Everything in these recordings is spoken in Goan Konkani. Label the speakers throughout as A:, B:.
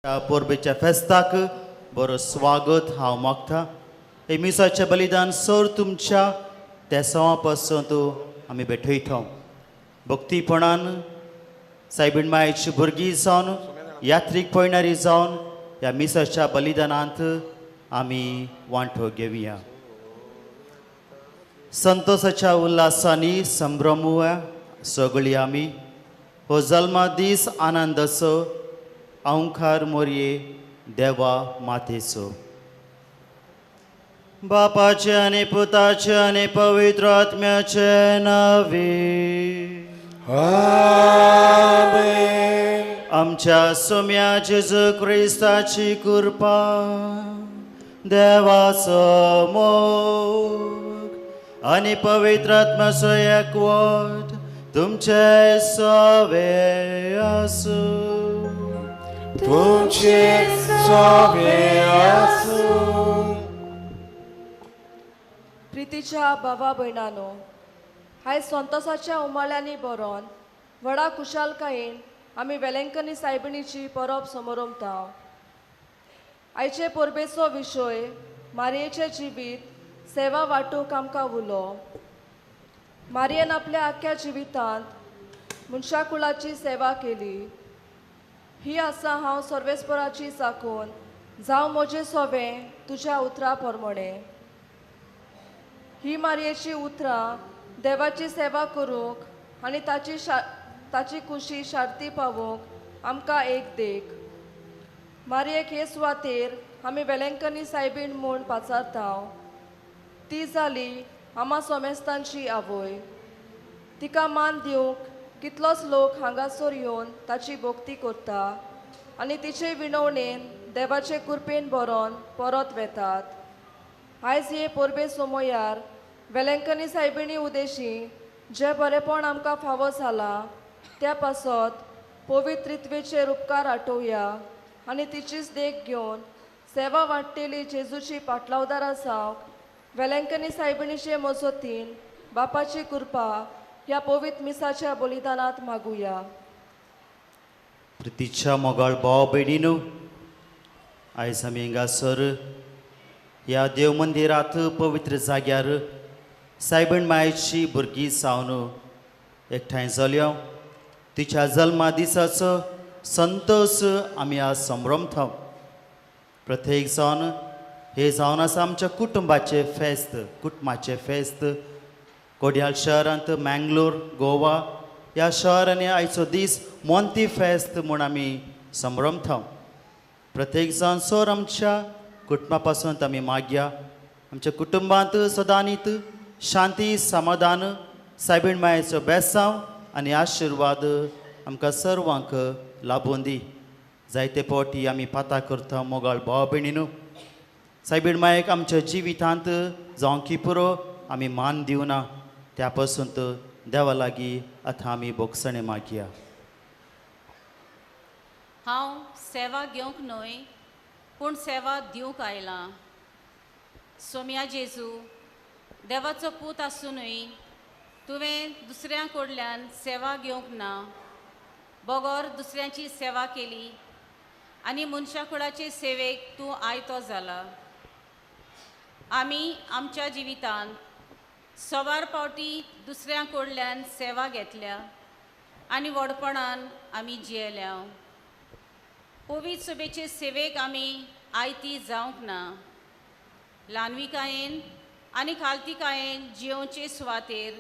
A: परबेच्या फेस्ताक बरो स्वागत हांव मागता. हे मिसाचें बलिदान सर तुमच्या तेसांवा पासून आमी भेटयता. भक्तीपणान सायबीण मायेची भुरगीं जावन यात्रीक पयणारी जावन ह्या मिसाच्या बलिदानांत आमी वांटो घेवया. संतोषाच्या उल्हासांनी संभ्रमुया सगळीं आमी. हो जल्मा दीस आनंदाचो अंकार मोरये देवा मातेचो. बापाचे आनी पुताचे आनी पवित्र आत्म्याचे नावे
B: आमेन.
A: आमच्या सोम्या जेजू क्रिस्ताची कृपा, देवाचो मोग आनी पवित्र आत्म्याचो एकवट तुमचे सवे आसूं.
B: तुमचे सोबे आसूं.
C: प्रितीच्या भावा भयणानो, आयज संतोसाच्या उमाळ्यांनी बरोवन व्हडा खुशालकायेन आमी वेलंकनी सायबिणीची परब समोरमता. आयचे परबेचो विशय मारयेचें जिवीत सेवा वांटूंक आमकां उलो. मारयेन आपल्या आख्ख्या जिवितांत मनशाकुळाची सेवा केली. ही आसा हांव सर्वेस्पराची चाकून, जावं म्हजें सोवें तुज्या उतरा प्रमाणें. ही मारयेची उतरां देवाची सेवा करूंक आनी ताची खुशी शार्ती पावोवंक आमकां एक देख. मारयेक हे सुवातेर आमी वेलंकनी सायबीण म्हूण पाचारता. ती जाली आमा सोमेस्तांची आवय. तिका मान दिवंक कितलोच लोक हांगासर येवन ताची भक्ती करता आनी तिचे विनवणेन देवाचे कृपेन बरोवन परत वेतात. आयज हे परबे सोमयार वेलंकनी सायबिणी उदेशी जें बरेपण आमकां फावो जालां त्या पासत पवित्र त्रित्वेचेर उपकार आठोवया आनी तिचीच देख घेवन सेवा वाडटेली जेजूची पाटलावदारां जावंक वेलंकनी सायबिणीचे मजतीन बापाची कृपा ह्या पवित्र मिसाच्या बलिदानांत मागुया.
A: प्रितीच्या मोगाळ भाव भयणीनू, आयज आमी हांगासर ह्या देव मंदिरांत पवित्र जाग्यार सायबीण मायेची भुरगीं जावन एकठांय जाल्या. तिच्या जल्मा दिसाचो संतोश आमी आज संभ्रमता. प्रत्येक जावन हे जावन आसा आमच्या कुटुंबाचें फेस्त, कुटुंबाचें फेस्त. कोडियाल शहरांत, मँगलोर, गोवा ह्या शहरांनी आयचो दीस मोंती फेस्त म्हूण आमी संभ्रमता. प्रत्येक जाण सर आमच्या कुटुंबा पासून आमी मागया, आमच्या कुटुंबांत सदांनीत शांती, समाधान, सायबीण मायेचो बेसांव आनी आशिर्वाद आमकां सर्वांक लाबून दी. जायते फावटी आमी पाता करता मोगाळ भाव भयणीनू, सायबीण मायेक आमच्या जिवितांत जावंकी पुरो आमी मान दिवना. त्या पासून देवा लागीं आतां आमी भोगसणें मागया.
D: हांव सेवा घेवंक न्हय पूण सेवा दिवंक आयलां. सोम्या जेजू, देवाचो पूत आसुनूय तुवें दुसऱ्यां कडल्यान सेवा घेवंक ना, बगर दुसऱ्यांची सेवा केली आनी मनशा कुळाचे सेवेक तूं आयतो जाला. आमी आमच्या जिवितांत सवार पावटी दुसऱ्यां कडल्यान सेवा घेतल्या आनी व्हडपणान आमी जियेल्या. पवित्र सभेचे सेवेक आमी आयती जावंक ना. ल्हानविकायेन आनी खालतिकायेन जियोवचे सुवातेर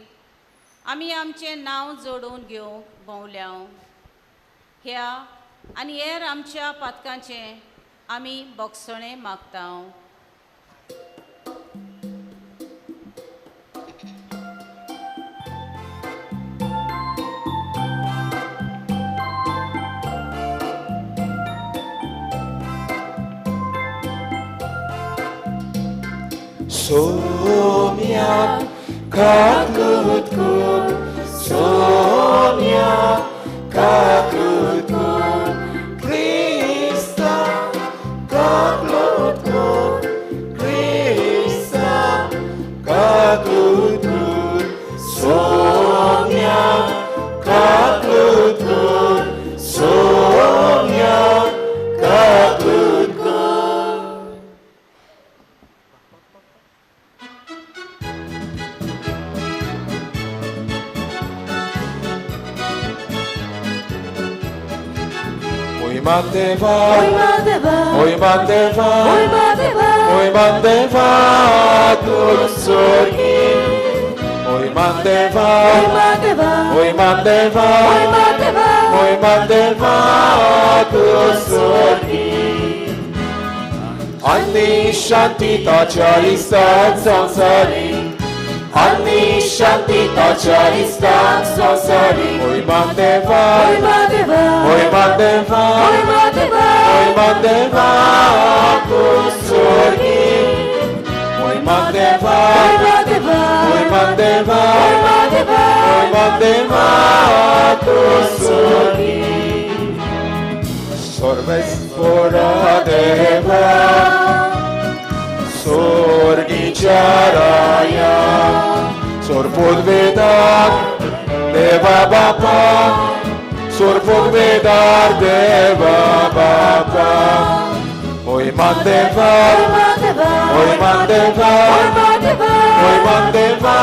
D: आमी आमचें नांव जोडून घेवंक भोंवल्या. ह्या आनी हेर आमच्या पातकांचें आमी बोगसणें मागता.
B: Somia kakutkun, Somia kakutkun, Krista kakutkun, Krista kakutkun, Somia kakutkun, Somia. मोहिमान देवा, मोहिमान देवा, मोहिमान देवा तूं स्वर्गी. मोहिमान देवा, मोहिमान देवा, मोहिमान देवा तूं स्वर्गी. आनी शांती ताच्या इस्ताक संवसारी, आनी शांती ताच्या इस्ताक संवसारी. मोहिमान देवा, मोहिमान देवा, मोहिमान देवा तूं स्वर्गी. मोहिमान देवा, मोहिमान देवा, मोहिमान देवा तूं स्वर्गी. सर्वेस्पोरा देवा, स्वर्गीच्या राया, सोरपोत वेदार देवा बापा, सोरपोत वेदार देवा बापा. मोहिमान देवा, मोहिमान देवा, मोहिमान देवा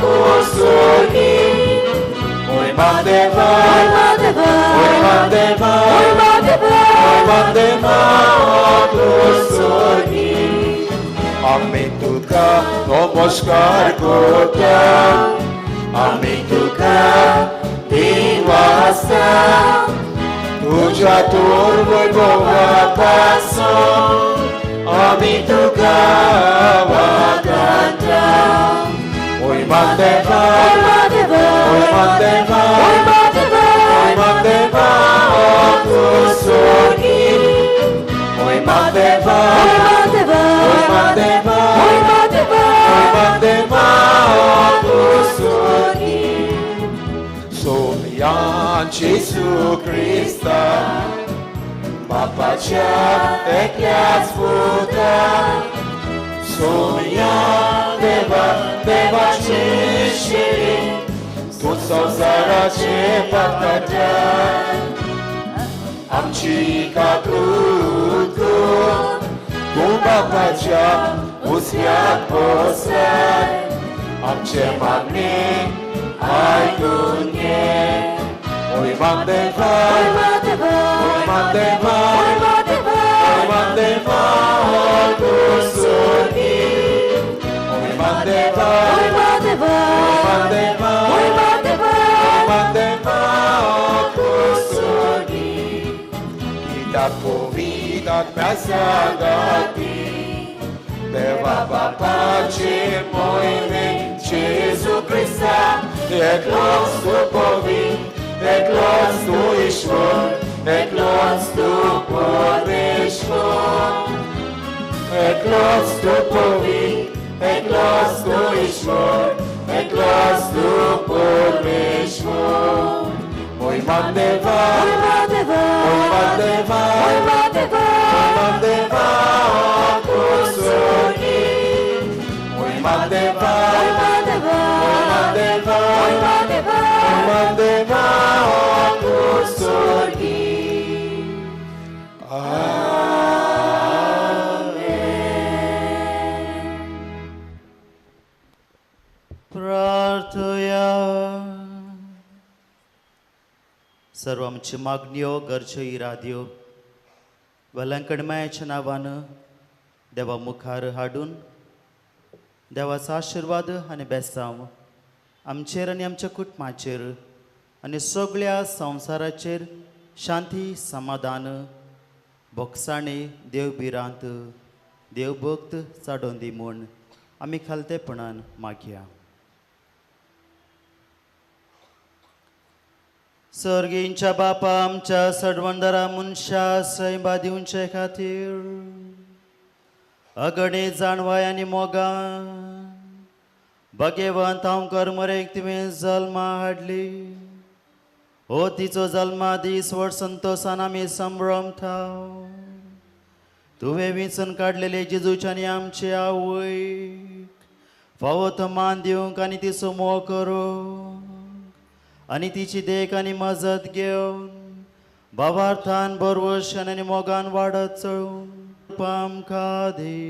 B: तूं स्वर्गी. मोहिमान देवा, मोहिमान देवा, मोहिमान देवा तूं स्वर्गी. आमी तुका नमस्कार करता, आमी तुका दिवासा, तुझ्या तोर वैभवा पासून आमी तुका वागाता. मोहिमान देवा, मोहिमान देवा, मोहिमान देवा तूं स्वर्गी. मोहिमान देवा, मोहिमान देवा, मोहिमान देवा तूं स्वर्गी. सोमया जेजू क्रिस्ता, बापाच्या एकल्याच पुता, सोमया देवा, देवाचे शिरी, तूं संवसाराचे पाप काडटा, आमची काकूत कर. तूं बापाच्या उजव्याक बसलाय, आमचे मागणे आयकून घे. मोहिमान देवा, मोहिमान देवा, मोहिमान देवा तूं स्वर्गी. मोहिमान देवा, मोहिमान देवा, मोहिमान देवा तूं स्वर्गी. कित्याक पवित्र आत्म्या सांगाती, देवा बापाचे मोहिमे, जेजू क्रिस्ता, एकलोच तूं पवित्र, एकलोच तूं ईश्वर, एकलोच तूं परमेश्वर. एकलोच तूं पवित्र, एकलोच तूं ईश्वर, एकलोच तूं परमेश्वर. मोहिमान देवा, मोहिमान देवा, मोहिमान देवा तूं स्वर्गी. मोहिमान देवा, मोहिमान देवा, मोहिमान देवा तूं स्वर्गी. आमेन.
A: प्रार्थया. सर्व आमच्यो मागण्यो, गरज्यो, इराद्यो वेलंकण मायाच्या नांवान देवा मुखार हाडून देवाचो आशिर्वाद आनी बेसांव आमचेर आनी आमच्या कुटुंबाचेर आनी सगळ्या संवसाराचेर शांती, समाधान, भोगसाणे, देव भिरांत, देवभक्त चडोवन दी म्हूण आमी खालतेपणान मागया. सर्गींच्या बापा, आमच्या सडवंदरा मनशा सैबा दिवचे खातीर अगणीत जाणवाय आनी मोगान भगेवंत हांव करमरेक तुवें जल्मा हाडली. हो तिचो जल्मा दीस व्हड संतोशान आमी संभ्रमता. तुवें विंचून काडलेले जेजूच्या आनी आमचे आवयक फावो तो मान दिवंक आनी तिचो मोग करूंक आनी तिची देख आनी मजत घेवन भावार्थान, बरवशान आनी मोगान वाडत चळून आमकां दी.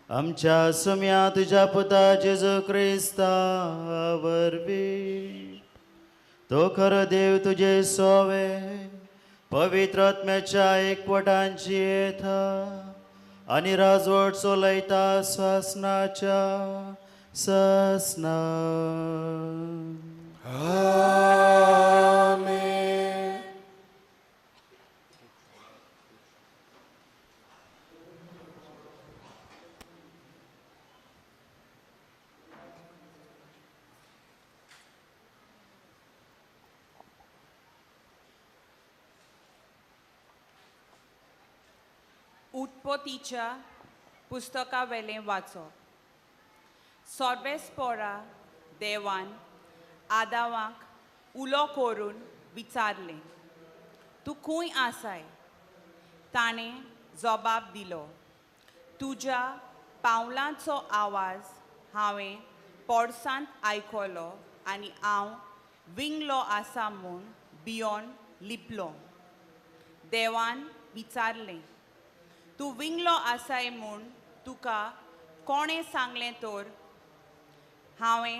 A: आमच्या सुम्या तुज्या पुता जेजू क्रिस्ता वरवीं. तो खरो देव, तुजे सोवे पवित्र आत्म्याच्या एकवटान जियेता आनी राजवट चलयता सासनाच्या सासना.
B: आमेन.
E: उत्पत्तीच्या पुस्तकावेलें वाचप. सोर्बेस्पोरा देवान आदावाक उलो करून विचारलें, तूं खंय आसाय? ताणें जबाब दिलो, तुज्या पावलांचो आवाज हांवें पोरसांत आयकलो आनी हांव विंगलो आसा म्हूण भियोन लिपलो. देवान विचारलें, तूं विंगलो आसाय म्हूण तुका कोणें सांगलें तर? हांवें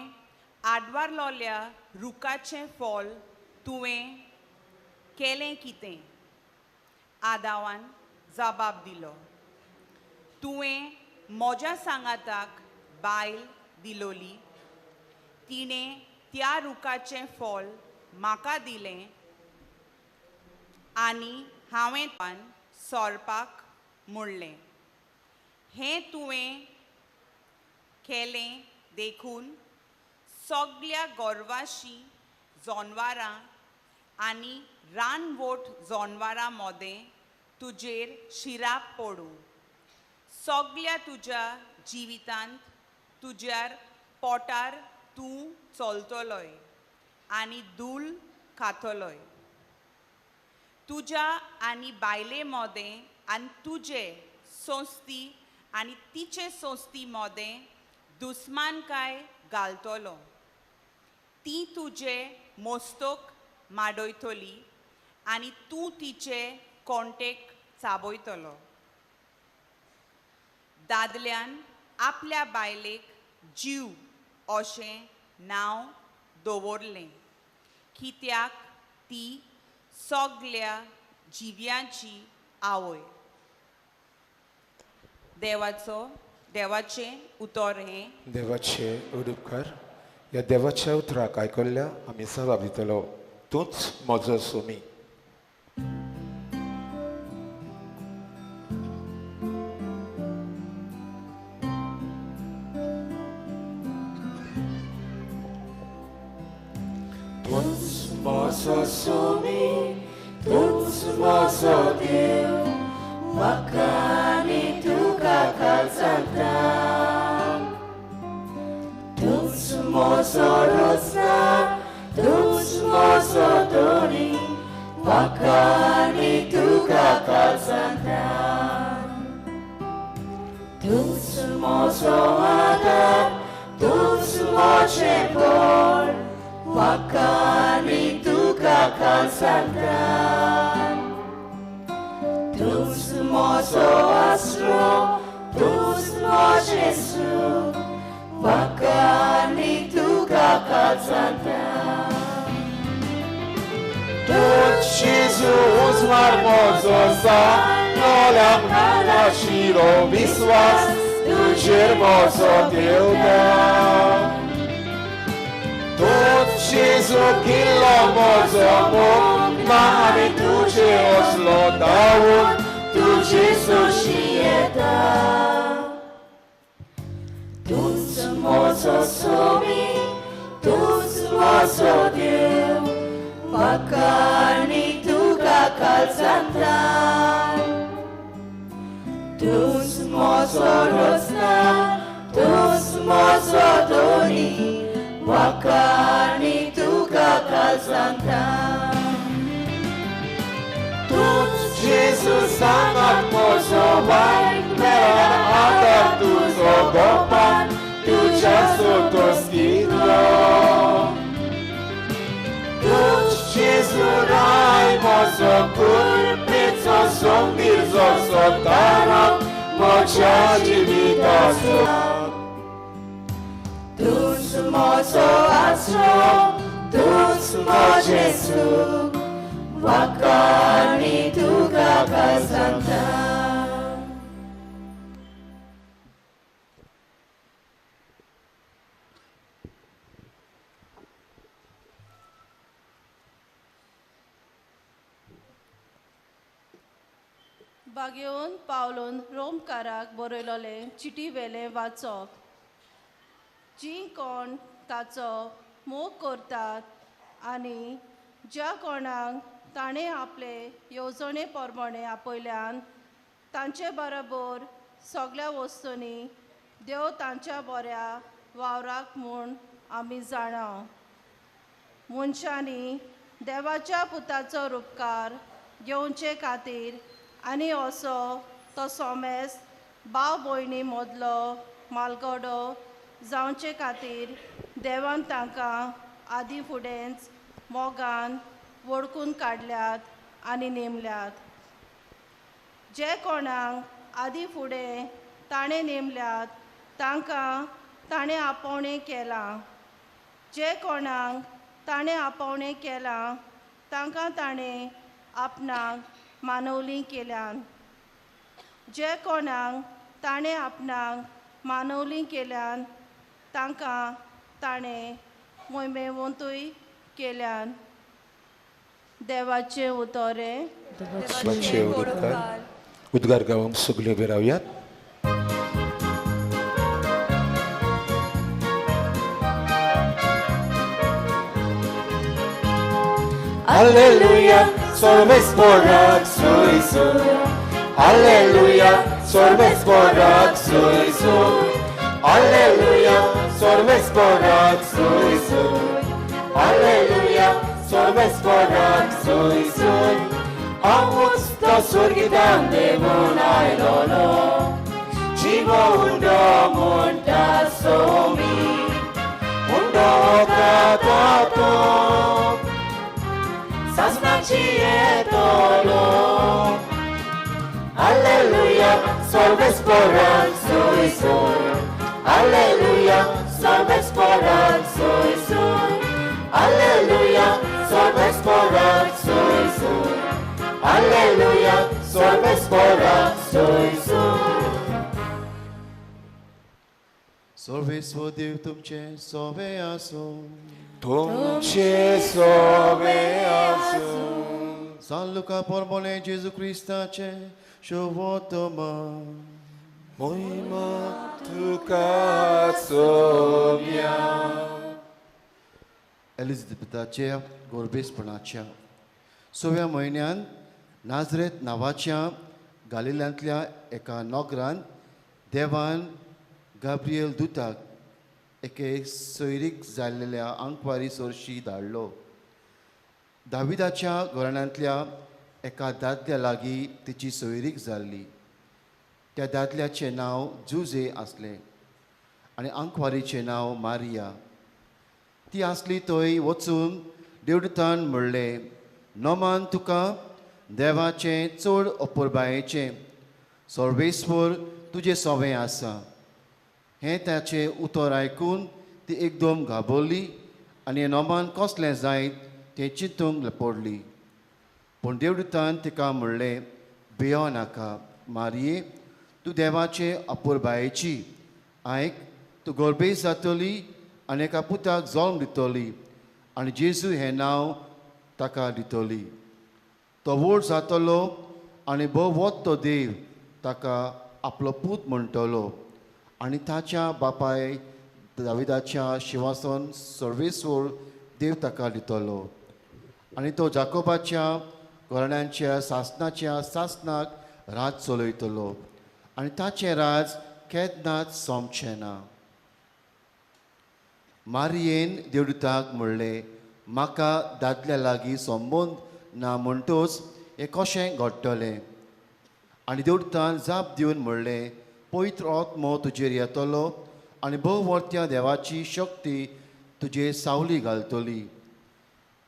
E: आडवारलोल्या रुखाचें फळ तुवें केलें कितें? आदावान जबाब दिलो, तुवें म्हज्या सांगाताक बायल दिलोली, तिणें त्या रुखाचें फळ म्हाका दिलें आनी हांवें सोरपाक म्हणलें, हें तुवें केलें देखून सगल्या गोरवाशी जनवारां आनी रानवट जनवारां मदें तुजेर शिराप पडूं. सगल्या तुज्या जिवितांत तुज्या पोटार तूं चलतलोय आनी धूल खातलोय. तुज्या आनी बायले मदें आनी तुजे संस्ती आनी तिचे संस्ती मदें दुस्मानकाय घालतलो. ती तुजे मस्तक माडयतली आनी तूं तिचे कोंटेक चाबयतलो. दादल्यान आपल्या बायलेक जीव अशें नांव दवरलें, कित्याक ती सगल्या जिव्यांची आवय. देवाचो देवाचें उतर हें.
B: देवाचे उडुपकार ह्या देवाच्या उतराक आयकल्ल्या आमी जबाब दितलो, तूंच म्हजो सोमी. तूंच म्हजो सोमी, तूंच म्हजो देव, म्हाका आनी तुका खालसाता. तूंच म्हजो रचना, तूंच म्हजो धनी, म्हाका आनी तुका खालसाता. तूंच म्हजो आदार, तूंच म्हजें बळ, म्हाका आनी तुका खालसाता. तूंच म्हजो आसरो, तूंच म्हजें सूख, म्हाका आनी तुका खालसाता. तूंच जेजू उजवाड म्हजो सांगलोल्या आशिल्लो विस्वास तुजेर म्हजो देवता. तूंच जेजू किल्लो म्हजो मोग, आनी तुजे असलो धांवून तुजी सोशी येता. तूंच म्हजो सोमी, तूंच म्हजो देव, म्हाका आनी तुका खालसाता. तूंच म्हजो रचना, तूंच म्हजो धनी, म्हाका आनी तुका खालसाता. तूंच जेजू सांगात म्हजो वायट मेळ्ळ्यार आदार तुजो गोपान तुज्या सोतोस्तींतलो. तूंच जेजू राय म्हजो कुरपेचो सोंगीर जसो तारक म्हज्या जिविताचो. तूंच म्हजो आसरो, तूंच म्हजें सूख,
F: वाकाणी तुका कासांता.
G: बागेवन पावलोन रोमकाराक बरयलोले चिटी वेलें वाचप. जीं कोण ताचो मोग करतात आनी ज्या कोणाक ताणें आपले येवजणे प्रमाणे आपयल्यान तांचे बरोबर सगळ्या वस्तूंनी देव तांच्या बऱ्या वावराक म्हूण आमी जाणा. मनशांनी देवाच्या पुताचो रुपकार घेवचे खातीर आनी असो तो सोमेस भाव भयणी मदलो मालगडो जावचे खातीर देवान तांकां आदी फुडेंच मोगान वळखून काडल्यात आनी नेमल्यात. जे कोणाक आदी फुडें ताणें नेमल्यात तांकां ताणें आपोवणें केलां. जे कोणाक ताणें आपोवणें केलां तांकां ताणें आपणाक मानवली केल्यान. जे कोणाक ताणें आपणाक मानवली केल्यान तांकां ताणें मोहिमेवंतूय केल्यान. देवाचें उतोरें.
B: देवाचे उद्गार. उद्गार गावंक सगळे उबे रावयात.
F: Alleluia, सर्वेस्पराक सोयसो. Alleluia, सर्वेस्पराक सोयसो. Alleluia, सर्वेस्पराक सोयसो. Alleluia, सर्वेस्पराक सोयसो. हांवूच तो स्वर्गितान देवून आयलोलो, जिवो उंडो म्हणटा सोमी, उंडो खाता तो सासणाची येतलो. Alleluia, सर्वेस्पराक सोयसो. Alleluia, सर्वेस्पराक सोयसो. Alleluia, सर्वेस्पराक सोयसो. Alleluia, सर्वेस्पराक सोयसो.
H: सर्वेस्वर देव तुमचे सोवे आसूं.
B: तुमचे सोवे आसूं.
H: सान लुका परमोले जेजू क्रिस्ताचे शोभोतमा.
B: मोहिमा तुका सोम्या.
H: एलिझाबेथाच्या गोरबेसपणाच्या सव्या म्हयन्यान नाजरेत नांवाच्या गालिल्यांतल्या एका नगरान देवान गाब्रिएल दुताक एके सोयरीक जाल्लेल्या आंकवारी सोरशी धाडलो. दाविदाच्या घराण्यांतल्या एका दादल्या लागीं तिची सोयरीक जाल्ली. त्या दादल्याचें नांव जुजे आसलें आनी आंकवारीचें नांव मारिया. ती आसली थंय वचून देवदूतान म्हणलें, नोमान तुका देवाचें चड अपुरबायेचें सर्वेस्वर तुजें सोवें आसा. हें ताचें उतर आयकून ती एकदम घाबरली आनी नोमान कसलें जायत तें चिंतूंक पडली. पूण देवदूतान तिका म्हणलें, भियो नाका मारये, तूं देवाचे अपुरबायेची. आयक, तूं गोरबेज जातली आनी एका पुताक जल्म दितली आनी जेजू हें नांव ताका दितली. तो व्हड जातलो आनी भोव तो देव ताका आपलो पूत म्हणटलो आनी ताच्या बापाय दाविदाच्या शिंवासन सर्वेस्वर देव ताका दितलो आनी तो जाकोबाच्या घराण्यांच्या सासनाच्या सासनाक राज चलयतलो आनी ताचें राज केन्नाच सोंपचें ना. मारियेन देवदूताक म्हणलें, म्हाका दादल्या लागीं संबंद ना म्हणटोच हें कशें घडटलें? आनी देवदूतान जाप दिवन म्हणलें, पवित्र आत्मो तुजेर येतलो आनी भोववर्त्या देवाची शक्ती तुजेर सावली घालतली.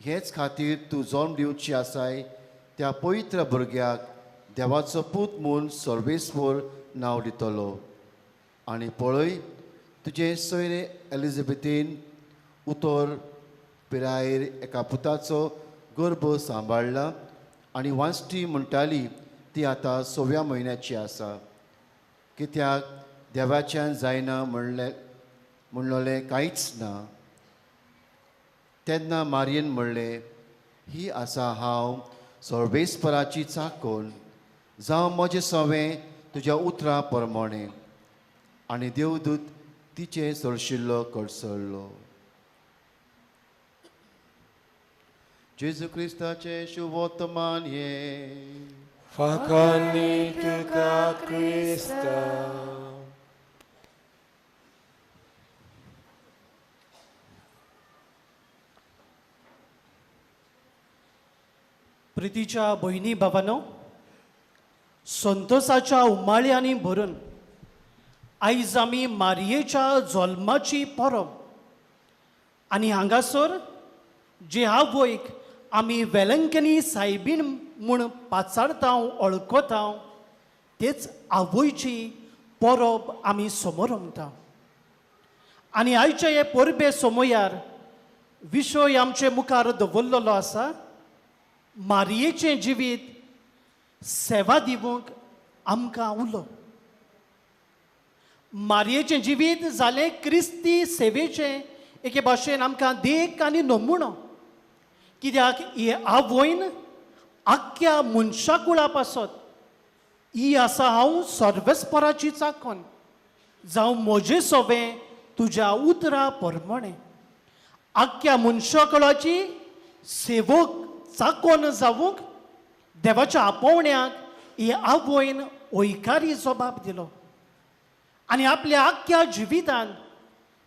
H: हेच खातीर तूं जल्म दिवची आसाय त्या पवित्र भुरग्याक देवाचो पूत म्हूण सर्वेस्वर नांव दितलो. आनी पळय, तुजे सोयरे एलिझाबेथीन उतर पिरायेर एका पुताचो गर्भ सांबाळ्ळा आनी वांस्टी म्हणटाली ती आतां सव्या म्हयन्याची आसा. कित्याक देवाच्यान जायना म्हणलें म्हणलोलें कांयच ना. तेन्ना मारयेन म्हणलें, ही आसा हांव सर्वेस्पराची चाकोन, जावं म्हजें सवें तुज्या उतरां प्रमाणें. आनी देवदूत तिचें सरशिल्लो कडसरलो. जेजू क्रिस्ताचें शुभोत्तमान हें.
B: फाकांनी तुका क्रिस्ता.
I: प्रितीच्या भयणी बाबानो, संतोसाच्या उमाळ्यांनी भरून आयज आमी मारयेच्या जल्माची परब आनी हांगासर जे आवयक आमी वेलंकनी सायबीण म्हूण पाचारता वळखता तेच आवयची परब आमी समोरमता. आनी आयचे हे परबे समयार विशय आमचे मुखार दवरलेलो आसा, मारयेचें जिवीत सेवा दिवंक आमकां उलो. मारयेचें जिवीत जालें क्रिस्ती सेवेचें एके भाशेन आमकां देख आनी नमुणो. कित्याक ही आवयन आख्ख्या मनशा कुळा पासत ही आसा हांव सर्वेस्पराची चाकोन, जावं म्हजें सोबें तुज्या उतरा प्रमाणें. आख्ख्या मनशा कुळाची सेवक चाकोन जावंक देवाच्या आपोवण्याक ही आवयन हयकारी जबाब दिलो आनी आपल्या आख्ख्या जिवितान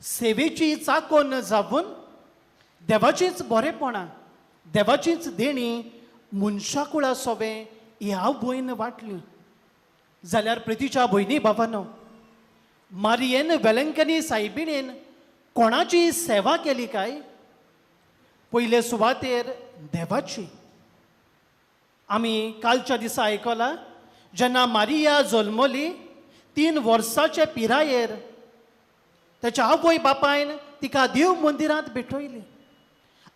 I: सेवेची चाकोन जावन देवाचीच बरेपणां देवाचीच देणी मनशा कुळा सोबें ही आवयन वांटली. जाल्यार प्रितीच्या भयणी बाबानो, मारयेन वेलंकनी सायबिणेन कोणाची सेवा केली काय? पयले सुवातेर देवाची. आमी कालच्या दिसा आयकला, जेन्ना मारिया जल्मली 3 वर्साचे पिरायेर ताच्या आवय बापायन तिका देव मंदिरांत भेटयली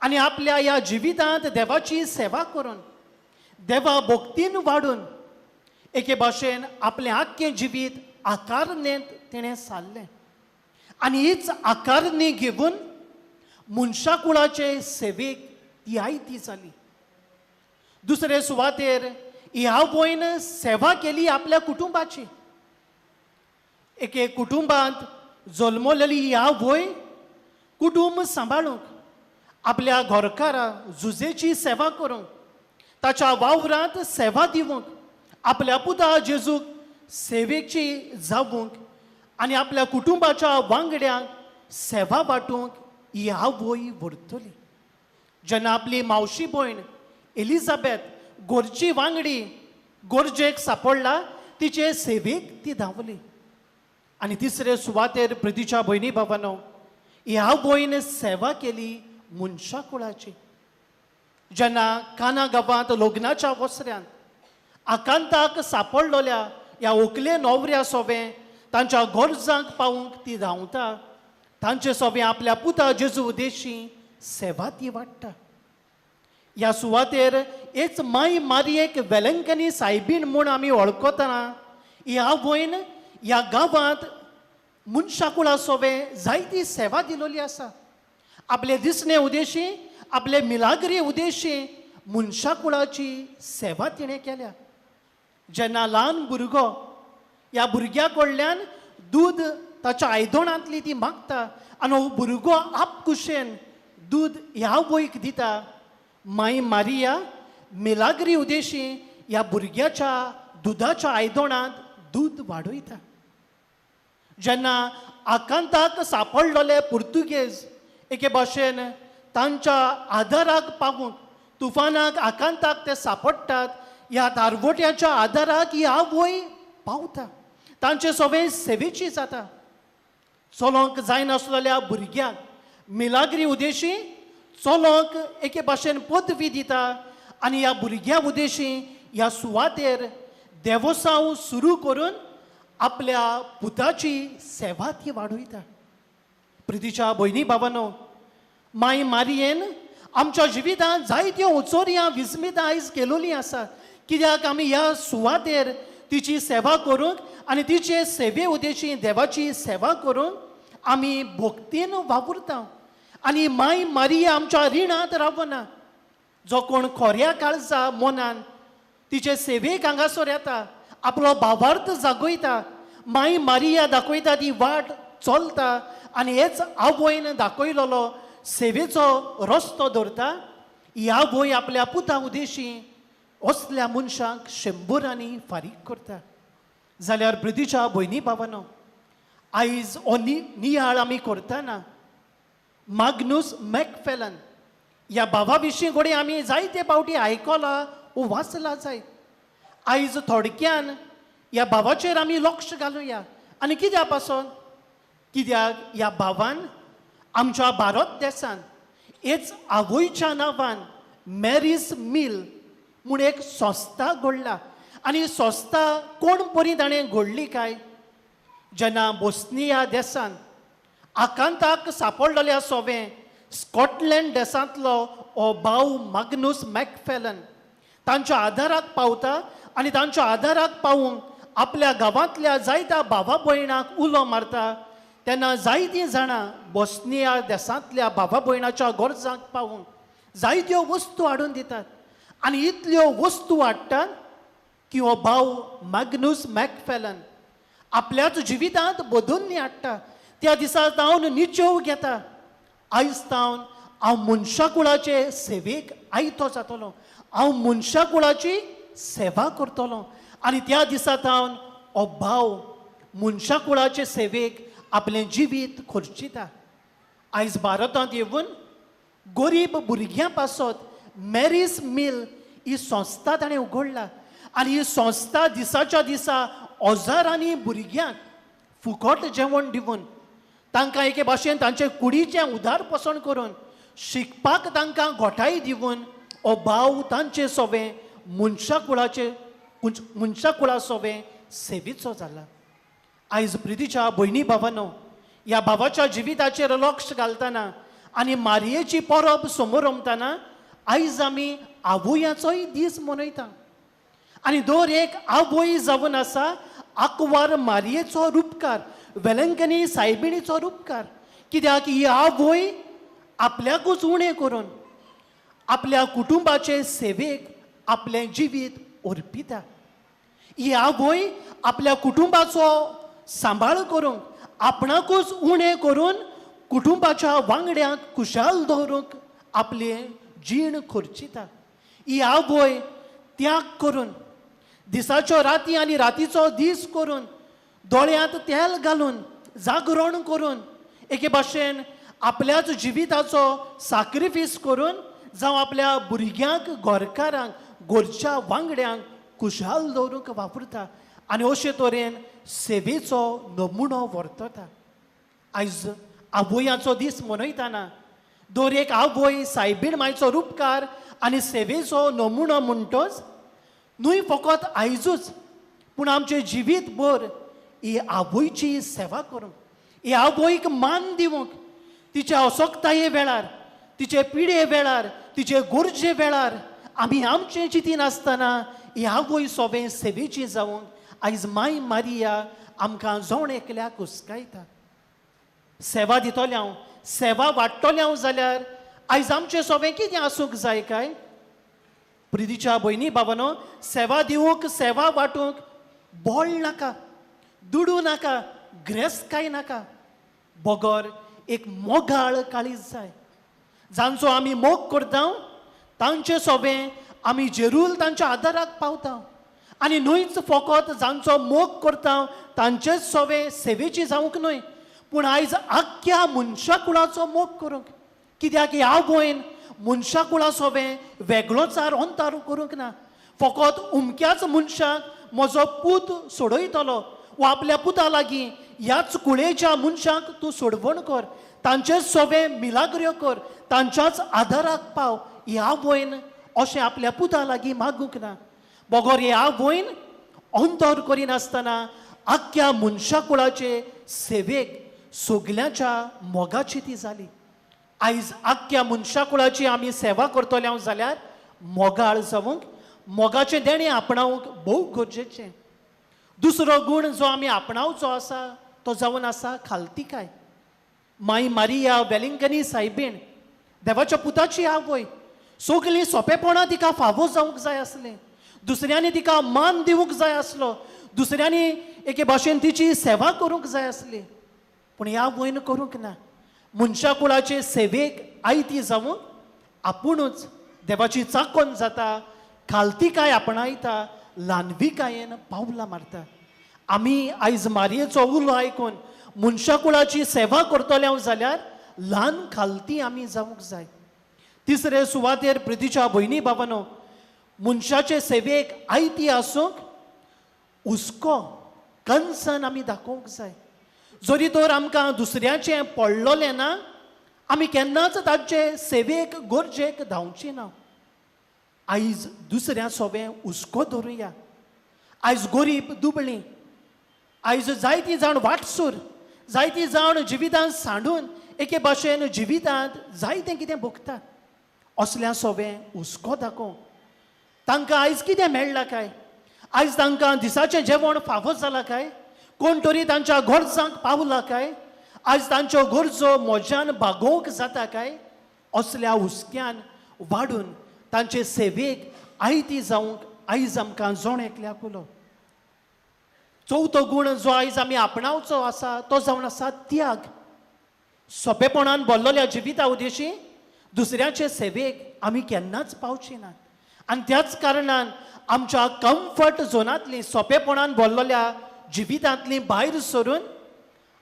I: आनी आपल्या ह्या जिवितांत देवाची सेवा करून देवा भक्तीन वाडून एके भाशेन आपलें आख्खें जिवीत आकारणेंत तिणें सारलें आनी हीच आकारणी घेवन मनशा कुळाचे सेवेक ती आयती जाली. दुसरे सुवातेर ह्या आवयन सेवा केली आपल्या कुटुंबाची. एके कुटुंबांत जल्मलेली ही आवय कुटुंब सांबाळूंक आपल्या घरकारा जुजेची सेवा करूंक ताच्या वावरांत सेवा दिवंक आपल्या पुता जेजूक सेवेची जावंक आनी आपल्या कुटुंबाच्या वांगड्यांक सेवा वांटूंक ही आवय व्हरतली. जेन्ना आपली मावशी भयण एलिझाबेथ गोरची वांगडी गोरजेक सापडला तिचे सेवेक ती धांवली. आनी तिसरे सुवातेर प्रितीच्या भयणी बाबानो ह्या आवयन सेवा केली मनशा कुळाची. जेन्ना काना गांवांत लग्नाच्या वसऱ्यांत आकांताक सापडलेल्या ह्या ओकले नवऱ्या सोबें तांच्या गरजांक पावूंक ती धांवता, तांचे सोबें आपल्या पुता जेजू उदेशी सेवा ती वाडटा. ह्या सुवातेर हेच माय मारयेक वेलंकनी सायबीण म्हूण आमी वळखतना ह्या आवयन ह्या गांवांत मनशा कुळा सोबें जायती सेवा दिलोली आसा. आपले दिसणे उदेशी आपले मिलाग्री उदेशी मनशा कुळाची सेवा तिणें केल्या. जेन्ना ल्हान भुरगो ह्या भुरग्या कडल्यान दूद ताच्या आयदोणांतली ती मागता आनी हो भुरगो आपकुशेन दूद ह्या आवयक दिता, माई मारिया मिलाग्री उदेशी ह्या भुरग्याच्या दुदाच्या आयदोणांत दूद वाडयता. जेन्ना आकांताक सापडलेले पुर्तुगेज एके भाशेन तांच्या आदाराक पावूंक तुफानाक आकांताक ते सापडटात, ह्या दारवट्याच्या आदाराक ही आवय पावता, तांचे सगळें सेवेची जाता. चलोंक जायनासलेल्या भुरग्यांक मिलाग्री उदेशी चलोंक एके भाशेन पदवी दिता आनी ह्या भुरग्यां उदेशी ह्या सुवातेर देवसांव सुरू करून आपल्या पुताची सेवा ती वाडयता. प्रितीच्या भयणी बाबानो, माय मारयेन आमच्या जिवितांत जायत्यो उचोरयां विस्मितां आयज केलोलीं आसा, कित्याक आमी ह्या सुवातेर तिची सेवा करूंक आनी तिचे सेवे उदेशी देवाची सेवा करूंक आमी भक्तीन वावुरता. आनी माय मारिया आमच्या रिणांत रावना. जो कोण खोऱ्या काळजा मनान तिचे सेवेक हांगासर येता, आपलो भावार्थ जागयता, माय मारिया दाखयता ती वाट चलता आनी हेच आवयन दाखयलेलो सेवेचो रस्तो दवरता. ही आवय आपल्या पुता उदेशी असल्या मनशांक शंबरांनी फारीक करता. जाल्यार ब्रिदीच्या भयणी भावानो, आयज हो नियाळ आमी करतना माग्नूस मॅकफेलन ह्या भावा विशीं घडये आमी जायते फावटी आयकलां वो वाचलां जायत. आयज थोडक्यान ह्या भावाचेर आमी लक्ष घालुया. आनी कित्या पासून, कित्याक ह्या भावान आमच्या भारत देसान हेच आवयच्या नांवान मॅरीज मिल म्हूण एक संस्था घडला. आनी संस्था कोण बरी ताणें घडली काय, जेन्ना बोस्निया देसान आकांताक सापडलेल्या सोवें स्कॉटलँड देसांतलो हो भाव माग्नूस मॅकफेलन तांच्या आदाराक पावता आनी तांच्या आदाराक पावूंक आपल्या गांवांतल्या जायत्या भावा भयणाक उलो मारता. तेन्ना जायतीं जाणां बोस्निया देसांतल्या भावा भयणाच्या गरजांक पावूंक जायत्यो वस्तू हाडून दितात. आनी इतल्यो वस्तू हाडटात की हो भाव माग्नूस मॅकफेलन आपल्याच जिवितांत बदलणी हाडटा. त्या दिसा तावन निचेव घेता, आयज तावन हांव मनशाकुळाचे सेवेक आयतो जातलो, हांव मनशाकुळाची सेवा करतलो. आनी त्या दिसा तावन हो भाव मनशाकुळाचे सेवेक आपलें जिवीत खर्चिता. आयज भारतांत येवन गरीब भुरग्यां पासत मॅरीज मिल ही संस्था ताणें उगडला आनी ही संस्था दिसाच्या दिसा हजारांनी भुरग्यांक फुकट जेवण दिवन तांकां एके भाशेन तांचे कुडीचें उदारपोसण करून शिकपाक तांकां घोटाय दिवन हो भाव तांचे सोवें मनशाकुळाचे मनशाकुळा सोवें सेवेचो जाला. आयज प्रितीच्या भयणी भावानो, ह्या भावाच्या जिविताचेर लक्ष घालतना आनी मारयेची परब समोरमतना आयज आमी आवयाचोय दीस मनयता. आनी दर एक आवय जावन आसा आंकवार मारयेचो रुपकार, वेलंकनी सायबिणीचो रुपकार. कित्याक ही आवय आपल्याकूच उणें करून आपल्या कुटुंबाचे सेवेक आपलें जिवीत अर्पिता. ही आवय आपल्या कुटुंबाचो सांबाळ करूंक आपणाकूच उणें करून कुटुंबाच्या वांगड्यांक खुशाल दवरूंक आपलें जीण खर्चिता. ही आवय त्याग करून दिसाच्यो राती आनी रातीचो दीस करून दोळ्यांत तेल घालून जागरण करून एके भाशेन आपल्याच जिविताचो साक्रिफीस करून जावं आपल्या भुरग्यांक, घरकारांक, घरच्या वांगड्यांक खुशाल दवरूंक वापरता आनी अशे तरेन सेवेचो नमुनो वर्तता. आयज आवयाचो दीस मनयतना दर एक आवय सायबीण मायचो रुपकार आनी सेवेचो नमुनो म्हणटच न्हय फकत आयजूच पूण आमचें जिवीत भर ही आवयची सेवा करूंक, ही आवयक मान दिवंक, तिच्या असक्ताये वेळार, तिचे पिडे वेळार, तिचे गरजे वेळार आमी आमचें चिंतीन आसतना ही आवय सोबें सेवेची जावंक आयज माय मारिया आमकां जण एकल्याक हुस्कायता. सेवा दितलें हांव, सेवा वाडटलें हांव जाल्यार आयज आमचें सोबें कितें आसूंक जाय काय? प्रितीच्या भयणी बाबानो, सेवा दिवंक, सेवा वांटूंक बळ नाका, दुडू नाका, ग्रेस काय नाका, बगर एक मोगाळ काळीज जाय. जांचो आमी मोग करता तांचे सोबें आमी जेरूल तांच्या आदाराक पावता आनी न्हयच फकत जांचो मोग करता तांचेच सोबें सेवेची जावंक न्हय पूण आयज आख्ख्या मनशाकुळाचो मोग करूंक. कित्याक ह्या आवयन मनशाकुळा सोबें वेगळोचार अंतार करूंक ना. फकत उमक्याच मनशाक म्हजो पूत सोडयतलो वा आपल्या पुता लागीं ह्याच कुळेच्या मनशाक तूं सोडवण कर, तांचेच सोबें मिलाग्र्यो कर, तांच्याच आदाराक पाव ह्या आवयन अशें आपल्या पुता लागीं मागूंक ना. बगर ह्या आवयन अंतर करिनासतना आख्ख्या मनशाकुळाचे सेवेक सगल्यांच्या मोगाची ती जाली. आयज आख्ख्या मनशाकुळाची आमी सेवा करतले हांव जाल्यार मोगाळ जावंक, मोगाचें देणें आपणावंक भोव गरजेचें. दुसरो गूण जो आमी आपणावचो आसा तो जावन आसा खालतिकाय. माई मारिया वेलिंगकनी सायबीण, देवाच्या पुताची आवय, सगळीं सोंपेपणां तिका फावो जावंक जाय आसलें, दुसऱ्यांनी तिका मान दिवंक जाय आसलो, दुसऱ्यांनी एके भाशेन तिची सेवा करूंक जाय आसली, पूण ह्या आवयन करूंक ना. मनशाकुळाचे सेवेक आयती जावंक आपुणूच देवाची चाकोन जाता, खालतिकाय आपणायता, ल्हानविकायेन पावलां मारता. आमी आयज मारयेचो उलो आयकून मनशाकुळाची सेवा करतले हांव जाल्यार ल्हान खालती आमी जावंक जाय. तिसरे सुवातेर प्रितीच्या भयणी बाबानो, मनशाचे सेवेक आयती आसूंक हुस्को, कन्सन आमी दाखोवंक जाय. जरी तर आमकां दुसऱ्याचें पडलोलें ना, आमी केन्नाच ताचे सेवेक गरजेक धांवची ना. आयज दुसऱ्या सोबें हुस्को धरुया. आयज गरीब दुबळी, आयज जायतीं जाण वाटसूर, जायतीं जाण जिवितांत सांडून एके भाशेन जिवितांत जायतें कितें भोगतात. असल्या सोबें हुस्को दाखोवंक तांकां आयज कितें मेळ्ळां काय? आयज तांकां दिसाचें जेवण फावो जालां काय? कोण तरी तांच्या गरजांक पावला काय? आयज तांच्यो गरजो म्हज्यान भागोवंक जाता काय? असल्या हुस्क्यान वाडून तांचे सेवेक आयती जावंक आयज आमकां जोण एकल्याक उलो. चवथो गूण जो आयज आमी आपणावचो आसा तो जावन आसा त्याग. सोंपेपणान भरलेल्या जिविता उद्देशी दुसऱ्याचे सेवेक आमी केन्नाच पावची नात. आनी त्याच कारणान आमच्या कम्फर्ट झोनांतली, सोंपेपणान भरलेल्या जिवितांतली भायर सरून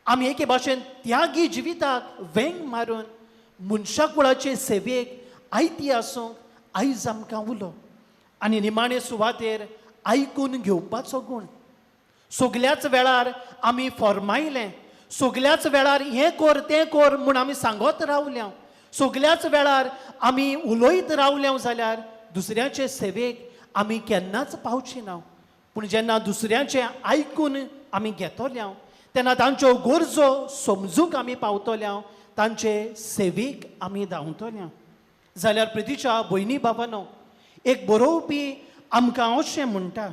I: आमी एके भाशेन त्यागी जिविताक वेंग मारून मनशाकुळाचे सेवेक आयती आसूंक आयज आमकां उलो. आनी निमाणे सुवातेर आयकून घेवपाचो गूण. सगल्याच वेळार आमी फॉर्मायलें, सगल्याच वेळार हें कर तें कर म्हूण आमी सांगत रावल्या, सगल्याच वेळार आमी उलयत रावल्या जाल्यार दुसऱ्याचे सेवेक आमी केन्नाच पावची ना. पूण जेन्ना दुसऱ्याचें आयकून आमी घेतल्या तेन्ना तांच्यो गरजो समजूंक आमी पावतल्या, तांचे सेवेक आमी धांवतल्या. जाल्यार प्रितीच्या भयणी बाबानो, एक बरोवपी आमकां अशें म्हणटा,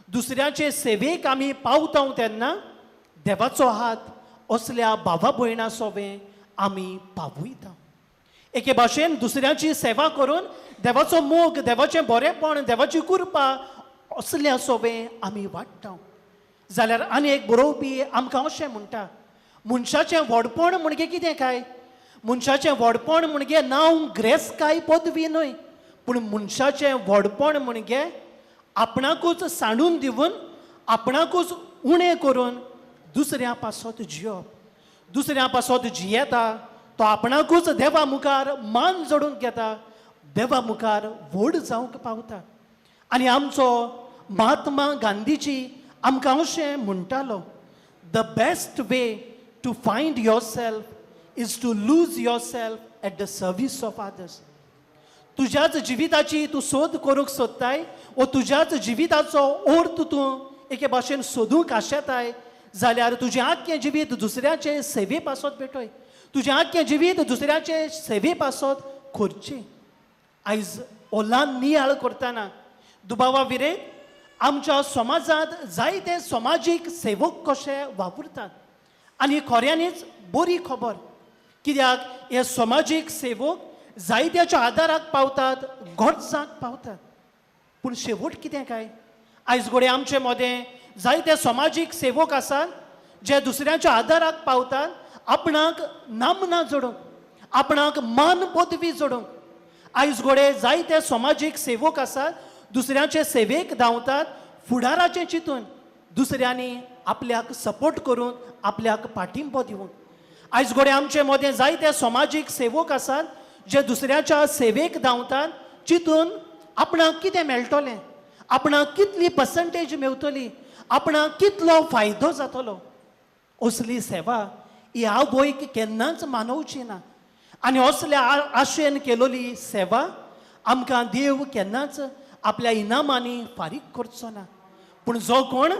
I: दुसऱ्याचे सेवेक आमी पावता तेन्ना देवाचो हात असल्या भावा भयणा सोबें आमी पावयता. एके भाशेन दुसऱ्याची सेवा करून देवाचो मोग, देवाचें बरेंपण, देवाची कृपा असल्या सोबें आमी वाडटा. जाल्यार आनी एक बरोवपी आमकां अशें म्हणटा, मनशाचें व्हडपण म्हणजे कितें काय? मनशाचें व्हडपण म्हणजे नांव, ग्रेस काय पदवी न्हय, पूण मनशाचें व्हडपण म्हणजे आपणाकूच सांडून दिवन, आपणाकूच उणें करून दुसऱ्या पासत जियोप. दुसऱ्या पासत जियेता तो आपणाकूच देवा मुखार मान जोडूंक घेता, देवा मुखार व्हड जावंक पावता. आनी आमचो महात्मा गांधीजी आमकां अशें म्हणटालो, the best way to find yourself is to lose yourself at the service of others. तुज्याच जिविताची तूं सोद करूंक सोदताय वो तुज्याच जिविताचो अर्थ तूं एके भाशेन सोदूंक आशेताय जाल्यार तुजें आख्खें जिवीत दुसऱ्याचे सेवे पासत भेटय, तुजें आख्खें जिवीत दुसऱ्याचे सेवे पासत करचें. आयज ओलान नियाळ करतना दुबावा विरेत आमच्या समाजांत जायते समाजीक सेवक कशे वावुरतात आनी खऱ्यांनीच बरी खबर, कित्याक हे समाजीक सेवक जायत्याच्या आदाराक पावतात, गरजांक पावतात. पूण शेवट कितें काय? आयज घडये आमचे मदें जायते समाजीक सेवक आसात जे दुसऱ्यांच्या आदाराक पावतात, आपणाक नामना जोडूंक, आपणाक मान पदवी जोडूंक. आयज घडये जायते समाजीक सेवक आसात दुसऱ्यांचे सेवेक धांवतात, फुडाराचें चिंतून दुसऱ्यांनी आपल्याक सपोर्ट करून आपल्याक पाठिंबो दिवंक. आयज घडये आमचे मदें जायते समाजीक सेवक आसात जे दुसऱ्याच्या सेवेक धांवतात चिंतून आपणाक कितें मेळटलें, आपणाक कितली पर्संटेज मेवतली, आपणाक कितलो फायदो जातलो. असली सेवा ही आवयक केन्नाच मानवची ना आनी असल्या आशेन केलोली सेवा आमकां देव केन्नाच आपल्या इनामांनी फारीक करचो ना. पूण जो कोण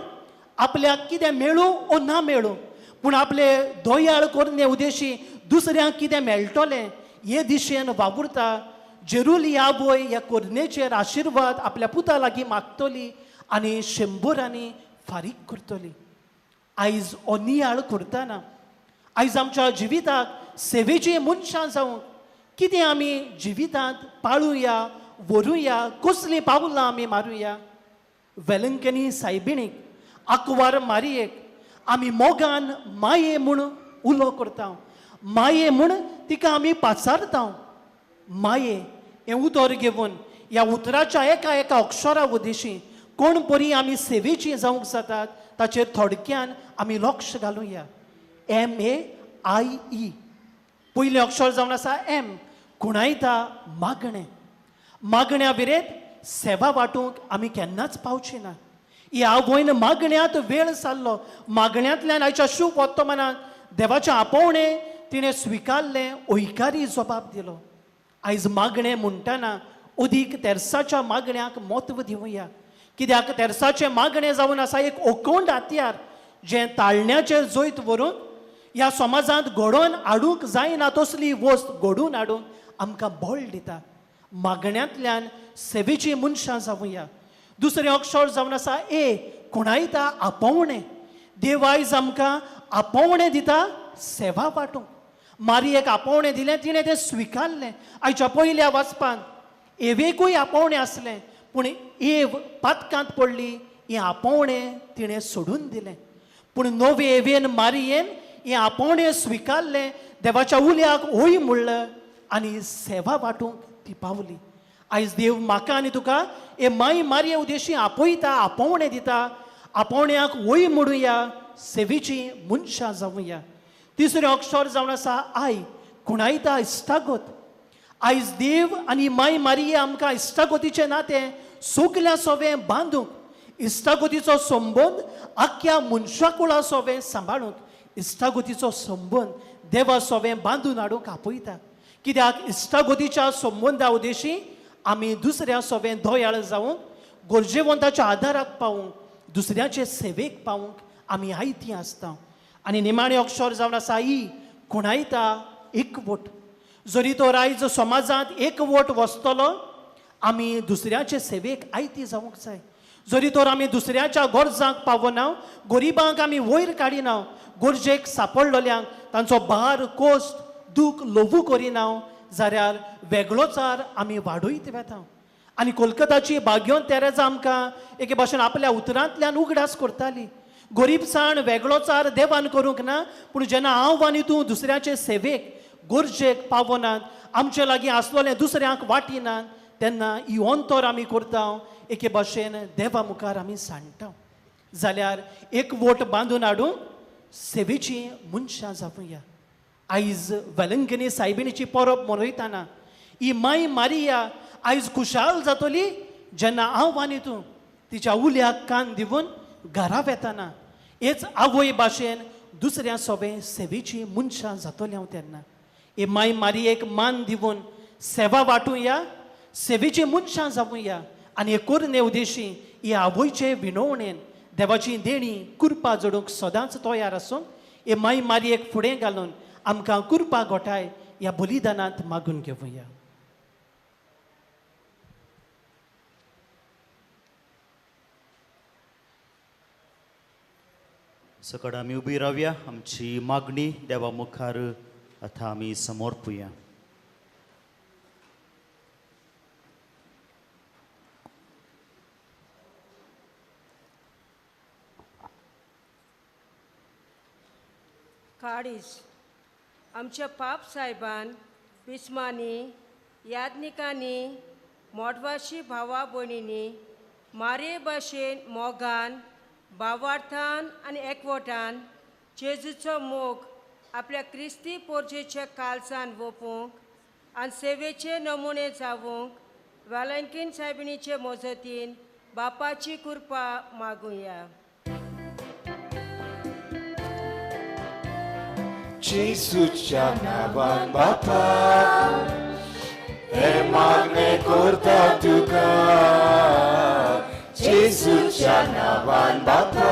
I: आपल्याक कितें मेळूं ओ ना मेळूं, पूण आपले दोयाळ करणे उद्देशी दुसऱ्यांक कितें मेळटलें हे दिशेन वावुरता. जेरुली आवय ह्या कोरणेचेर आशिर्वाद आपल्या पुता लागीं मागतली आनी शंबरांनी फारीक करतली. आयज हो नियाळ करतना आयज आमच्या जिविताक सेवेची मनशां जावंक कितें आमी जिवितांत पाळुया, व्हरुया, कसलीं पावलां आमी मारुया. वेलंकनी सायबिणीक, आंकवार मारयेक आमी मोगान माये म्हूण उलो करता, माये म्हूण तिका आमी पाचारता. माये हें उतर घेवन ह्या उतराच्या एका एका अक्षरा उदेशी कोण बरी आमी सेवेची जावंक जातात ताचेर थोडक्यान आमी लक्ष घालुया. MAIE पयलें अक्षर जावन आसा एम, खुणायता मागणें. मागण्या विरेत सेवा वांटूंक आमी केन्नाच पावची ना. ह्या आवयन मागण्यांत वेळ सारलो, मागण्यांतल्यान आयच्या शुभ वर्तमानात देवाचें आपोवणें तिणें स्विकारलें, ओयकारी जबाब दिलो. आयज मागणें म्हणटना अदीक तेर्साच्या मागण्याक म्हत्व दिवया, कित्याक तेर्साचें मागणें जावन आसा एक ओकोंड हातयार जें ताळण्याचेर जैत व्हरूंक ह्या समाजांत घडोवन हाडूंक जायना तसली वस्त घडोवन हाडूंक आमकां बळ दिता. मागण्यांतल्यान सेवेची मनशां जावया. दुसरें अक्षर जावन आसा ए, खुणायता आपोवणें. देव आयज आमकां आपोवणें दिता सेवा वांटूंक. मारयेक आपोवणें दिलें, तिणें तें स्विकारलें. आयच्या पयल्या वाचपान एवेकूय आपोवणें आसलें, पूण एव पातकांत पडली, हें आपोवणें तिणें सोडून दिलें. पूण नवे एवेन मारयेन हें आपोवणें स्विकारलें, देवाच्या उल्याक हय म्हणलें आनी सेवा वांटूंक ती पावली. आयज देव म्हाका आनी तुका हे माय मारये उदेशी आपयता, आपोवणें दिता. आपोवण्याक हय म्हणुया, सेवेची मनशां जावया. तिसरें अक्षर जावन आसा I, खुणायता इश्टागत. आयज देव आनी माय मारये आमकां इश्टागतीचें नातें सगल्या सोवें बांदूंक, इश्टागतीचो संबंद आख्ख्या मनशाकुळा सोवें सांबाळूंक, इश्टागतीचो संबंद देवा सोवें बांदून हाडूंक आपयता. कित्याक इश्टागतीच्या संबंदा उदेशी आमी दुसऱ्या सोवें दयाळ जावंक, गरजेवंताच्या आदाराक पावूंक, दुसऱ्याचे सेवेक पावूंक आमी आयती आसता. आनी निमाणें अक्षर जावन आसा ई, खुणायता एकवट. जरी तर आयज समाजांत एकवट वसतलो, आमी दुसऱ्याचे सेवेक आयती जावंक जाय. जरी तर आमी दुसऱ्याच्या गरजांक पावना, गरिबांक आमी वयर काडिना, गरजेक सापडलेल्यांक तांचो भार, कोश्ट, दूख ल्हवू करिना जाल्यार वेगळोचार आमी वाडयत वेता. आनी कोलकाताची भाग्योन तेरेजा आमकां एके भाशेन आपल्या उतरांतल्यान उगडास करताली. गरीबसाण वेगळोचार देवान करूंक ना, पूण जेन्ना हांव आनी तूं दुसऱ्याचे सेवेक, गरजेक पावनात, आमचे लागीं आसलोलें दुसऱ्यांक वाटिनात, तेन्ना ही अंतर आमी करता एके भाशेन देवा मुखार आमी सांडटा. जाल्यार एक वोट बांदून हाडूंक सेवेची मनशां जावया. आयज वेलंकनी सायबिणीची परब मनयतना ही माय मारिया आयज खुशाल जातली जेन्ना हांव आनी तूं तिच्या उल्याक कान दिवन घरा वेतना हेच आवय भाशेन दुसऱ्या सोबें सेवेची मनशां जातली हांव. तेन्ना हे माय मारियेक मान दिवन सेवा वांटुया, सेवेची मनशां जावया आनी हे कोरणे उदेशी हे आवयचे विनवणेन देवाची देणी कृपा जोडूंक सदांच तयार आसूंक हे माय मारियेक फुडें घालून आमकां कृपा गोठाय ह्या बलिदानांत मागून घेवया.
A: सकड आमी उबी रावया, आमची मागणी देवा मुखार आतां आमी समर्पुया.
J: काळीज आमच्या पाप साहेबान, बिस्मांनी, याज्ञिकांनी, मोडवाशी भावा भयणींनी मारये भाशेन मोगान, भावार्थान आनी एकवटान जेजूचो मोग आपल्या क्रिस्ती पोरजेच्या कालसान वोपूंक आनी सेवेचे नमुने जावंक वेलंकीन सायबिणीचे मजतीन बापाची कृपा मागुया.
F: जेजूच्या नांवान बापा हे मागणें करता तुका, जेजूच्या नांवान बापा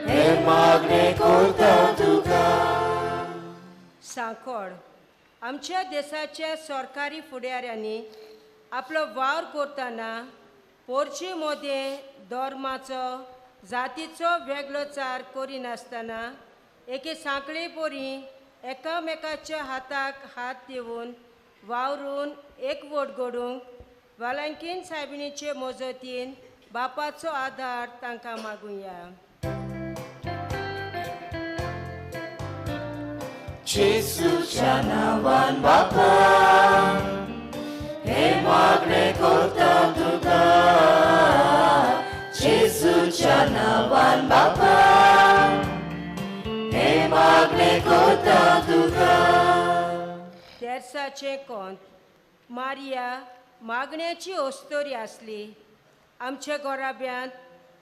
F: हे मागणें करता तुका.
J: सांकळ आमच्या देशाच्या सरकारी फुडाऱ्यांनी आपलो वावर करतना पोरची मोदें धर्माचो जातीचो वेगळोचार करिनासतना एके सांखळे परी एकामेकाच्या हाताक हात दिवन वावरून एकवट घडूंक वेलंकीन सायबिणीचे मजतीन बापाचो आदार तांकां मागुया.
F: जेजूच्या नांवान बापा हे मागणें करता तुका, जेजूच्या नांवान बापा हे मागणें करता तुका.
J: तेर्साचें कोंत मारिया मागण्याची अस्तोरी आसली. आमच्या गोराब्यांत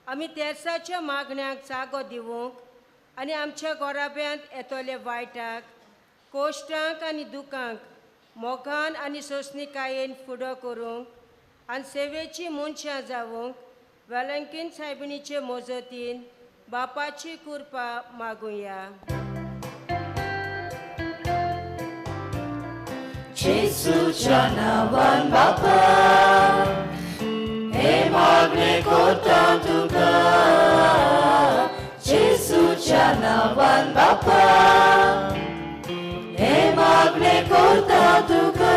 J: आमी तेर्साच्या मागण्याक जागो दिवंक आनी आमच्या गोराब्यांत येतले वायटाक कोश्टांक आनी दुखांक मोगान आनी सोंसणीकायेन फुडो करूंक आनी सेवेची मनशां जावंक वेलंकीन सायबिणीचे मजतीन बापाची कृपा मागुया.
F: जेजूच्या नांवान बापा हे मागणें करता तुका, जेजूच्या नांवान बापा हे मागणें करता तुका.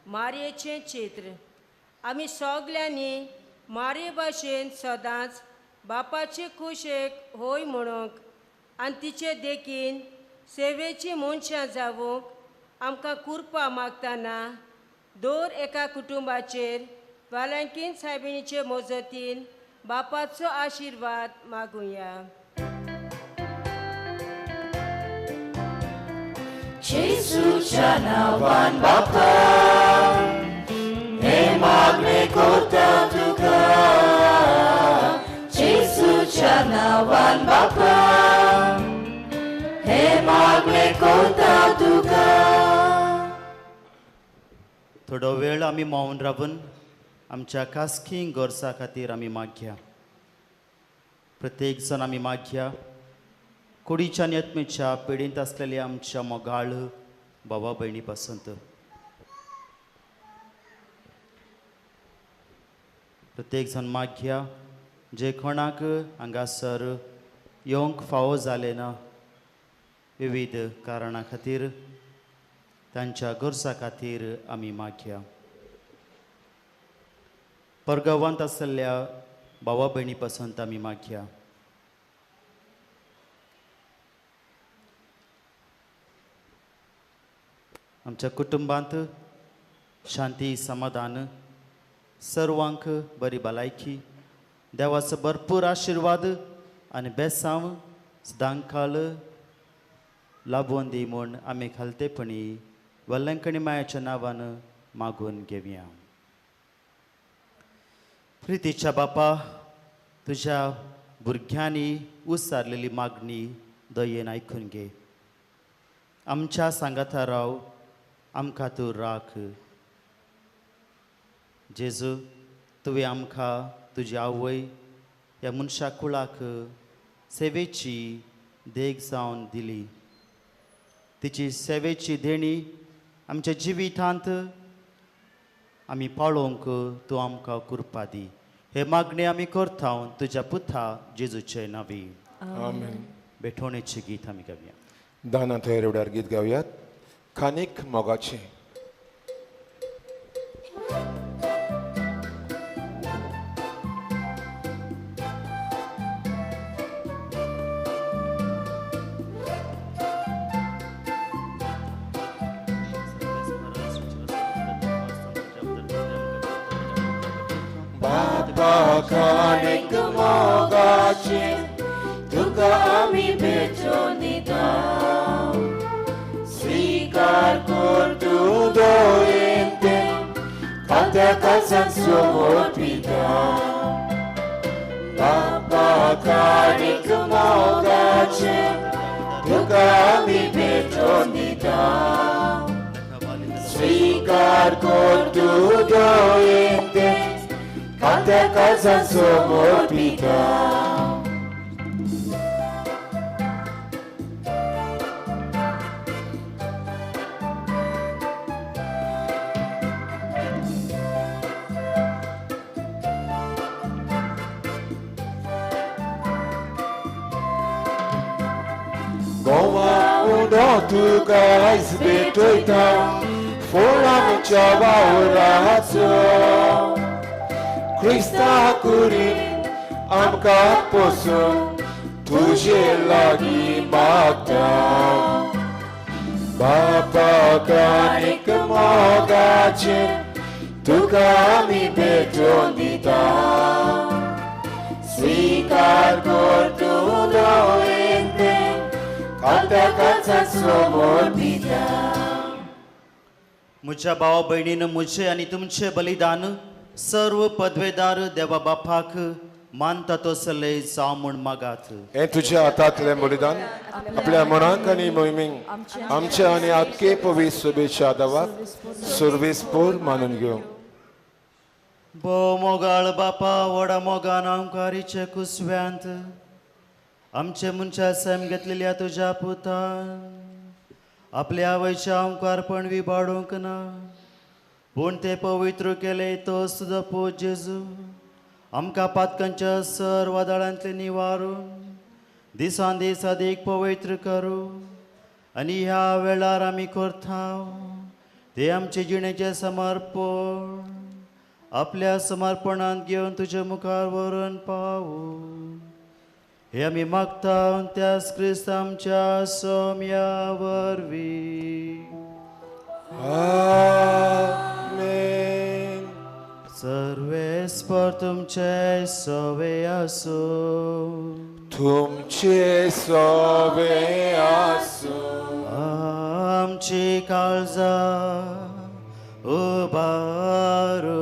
J: मारयेचें चित्र आमी सगल्यांनी मारये भाशेन सदांच बापाचे खुशेक होय म्हणूंक आनी तिचे देखीन सेवेची मनशां जावंक आमकां कृपा मागतना दर एका कुटुंबाचेर वेलंकीन सायबिणीचे मजतीन बापाचो आशिर्वाद मागुया.
F: जेजूच्या नांवान बापा हे मागणें करता तुका, जेजूच्या नांवान बापा हे मागणें करता तुका.
A: थोडो वेळ आमी मौन रावन आमच्या खासगी गरजा खातीर आमी मागया. प्रत्येक जण आमी मागया कुडीच्या आनी आत्मेच्या पिडींत आसलेल्या आमच्या मोगाळ भावा भयणी पसंत. प्रत्येक जण मागया जे कोणाक हांगासर येवंक फावो जालें ना विविध कारणां खातीर तांच्या गरजा खातीर आमी मागया. परगांवांत आसलेल्या भावा भयणी पसंत आमी मागया. आमच्या कुटुंबांत शांती समाधान, सर्वांक बरी भलायकी, देवाचो भरपूर आशिर्वाद आनी बेसांव सदांकाळ लाभोवन दी म्हूण आमी खालतेपणी वेलंकणी मायाच्या नांवान मागून घेवया. प्रितीच्या बापा, तुज्या भुरग्यांनी उसारलेली मागणी दयेन आयकून घे. आमच्या सांगाता राव, आमकां तूं राख. जेजू, तुवें आमकां तुजी आवय ह्या मनशा कुळाक सेवेची देख जावन दिली. तिची सेवेची देणी आमच्या जिवितांत आमी पाळोवंक तूं आमकां कृपा दी. हे मागणे आमी करता तुज्या पुता जेजूचे नांवी.
B: आमेन.
A: भेटवणेचें गीत आमी गावया.
B: दाना थंय रेवड्यार गीत गावयात खानीक मोगाचें.
F: खानीक मोगाचें तुका आमी भेटोवन दिता, स्वीकार कर तूं दयेन तें खात्या काळजान समर्पिता. बापा खानीक मोगाचें तुका आमी भेटोवन दिता, स्वीकार कर तूं दयेन तें खात्या काळजान समर्पिता. म्हालगडो तुका आयज भेटयता फळ आमच्या वावराचो क्रिस्ता कुडीन आमकां पोसून तुजे लागीं मागता बापाक आनीक मोगाचें तुका आमी भेटोवन दिता स्वीकार कर तूं दवरीन तें खात्या काळजाक समर्पिता.
A: म्हज्या भावा भयणीन म्हजें आनी तुमचें बलिदान सर्व पदवेदार देवा बापाक मानता तसले जावं म्हूण मागात.
B: हें तुज्या हातांतलें बलिदान आपल्या मनाक आनी मोहिमेक आमच्या आनी आख्खे पवित्र शुभेच्छा देवाक सर्वेस्पोर मानून घेवं.
A: भोव मोगाळ बापा व्हडा मोगान आमकारीचे कुसव्यांत आमचे मनशा सैम घेतलेल्या तुज्या पुतान आपल्या आवयचें आमकारपण विबाडूंक ना पूण तें पवित्र केलें तोच तुजो पूत जेजू आमकां पातकांच्या सर वादळांतले निवारून दिसान दीस अदीक पवित्र करूं आनी ह्या वेळार आमी करता ते आमचे जिणेचें समर्पण आपल्या समर्पणांत घेवन तुजे मुखार व्हरून पावूं हे आमी मागता त्याच क्रिस्त आमच्या सोम्या वरवीं.
B: आमेन.
A: सर्वेस्पर तुमचे सवे आसूं.
B: तुमचे सवे आसूं.
A: आमची काळजां उबारुया.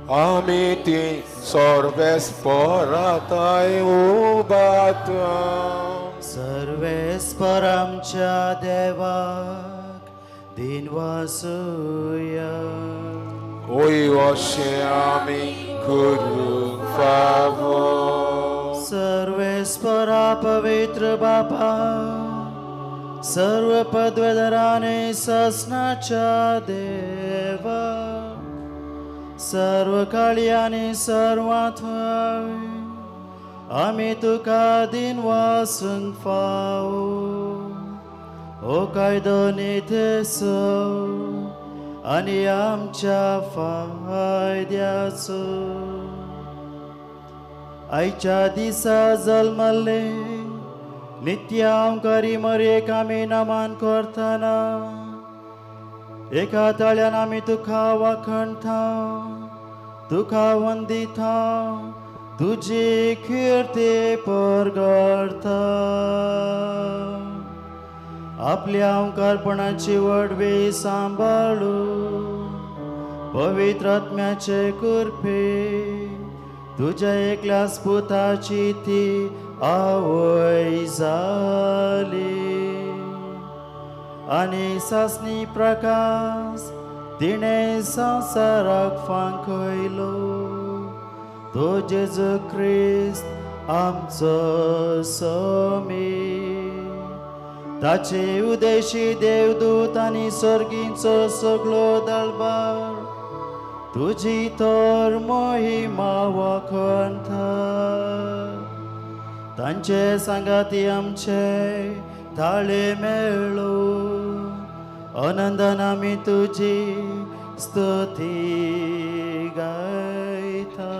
B: आमी ती सर्वेस्पराताय उबाता.
A: सर्वेस्पर आमच्या देवाक दिनवासुया.
B: ओय अशें आमी करूंक फावो.
A: सर्वेस्परा पवित्र बापा सर्व पदवेधराने ससनाच्या देवा सर्व काळी आनी सर्वांत आमी तुका दिनवासूंक फावो. हो कायदो नितेचो आनी आमच्या फायद्याचो. आयच्या दिसा जल्मल्ले नित्यांकारी मरेक आमी नमन करतना एका ताळ्यान आमी तुका वाखणता तुका वंदिता तुजी किर्ती परगडता. आपल्या ओंकारपणाची वडवी सांबाळू पवित्र आत्म्याचे कृपे तुज्या एकल्या पुताची ती आवय जाली आनी सासणी प्रकाश तिणें संवसाराक फांकयलो तो जेजू क्रिस्त आमचो स्वामी. ताचे उदेशी देवदूत आनी सर्गींचो सगळो दळबार तुजी तर मोहिमा वाखणता. तांचे सांगाती आमचे थाळे मेळो आनंदान आमी तुजी स्तुती गायता.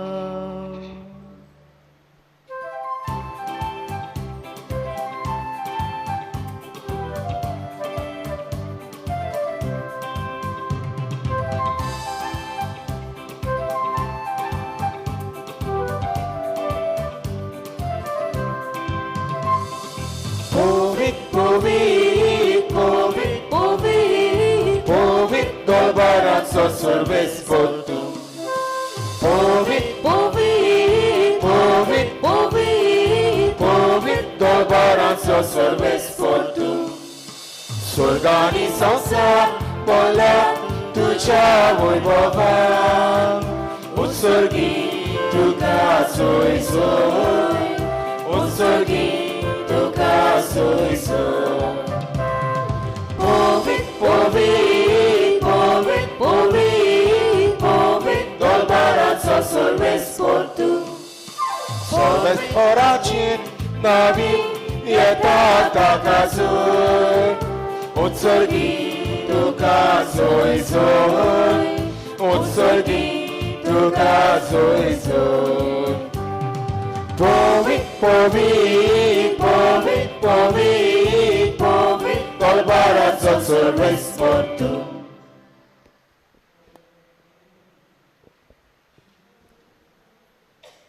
F: Povit, povit, povit, povit, dolbaranco सर्वेस्पर तूं. Povit, povit, povit, povit, povit, dolbaranco सर्वेस्पर तूं. स्वर्गानी संवसार पडल्या तुज्या वैभवान उत्सर्गी तुका सोय सोय उत्सर्गी तुका सोय सोय. Povit, povit, povit, povit, povit, dolbaranco सर्वेस्पर तूं.
B: सर्वेस्पराचेर नावी
F: येता ताका जोय उत्सर्गी तुका जोय जोय उत्सर्गी तुका जोय जोय पवित पवित पवित पवित पवित दरबाराचो सर्वेस्पर तूं.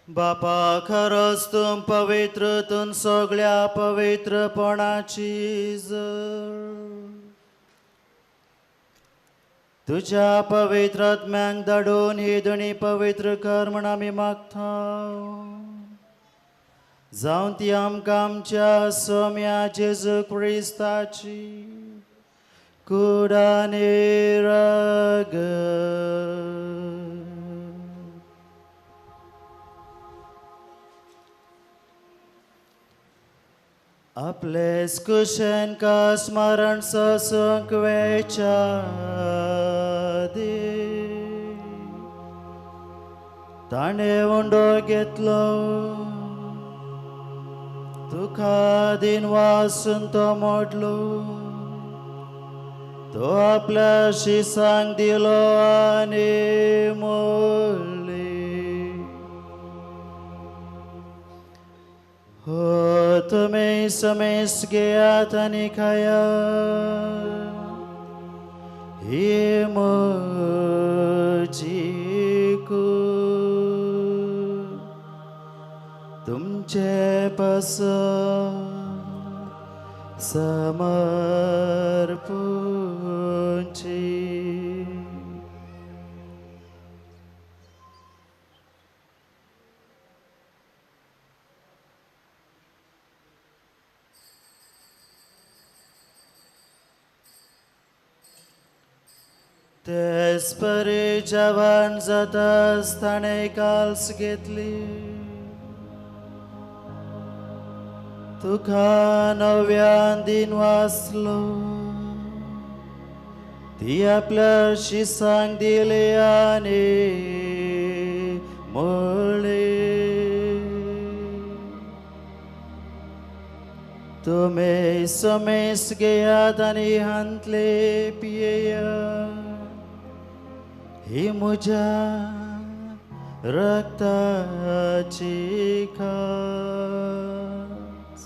A: बापा खरोच तूं पवित्र, तूं सगळ्या पवित्रपणाची जळ. तुज्या पवित्र आत्म्यांक धाडून ही दोनी पवित्र कर म्हण आमी मागता, जावन ती आमकां आमच्या सोम्या जेजू क्रिस्ताची कूड आनी रगत आपलेच कुशेन का स्मरण ससूंक वेच्या आदीं ताणें उंडो घेतलो, तुका दिन वासून तो मोडलो, तो आपल्या शिसांक दिलो आनी मोडली. हो तुमी समेस घेयात आनी खायात, ही म्हजी कूड तुमचे पासत समर्पूची. तेच परी जवान जाता ताणें काल्स घेतली, तुका नव्यान दिन वाचलो, ती आपल्या शिसांक दिली आनी म्हणली, तुमी समेस घेयात आनी हांतले पियेयात, ही म्हज्या रक्ताची खास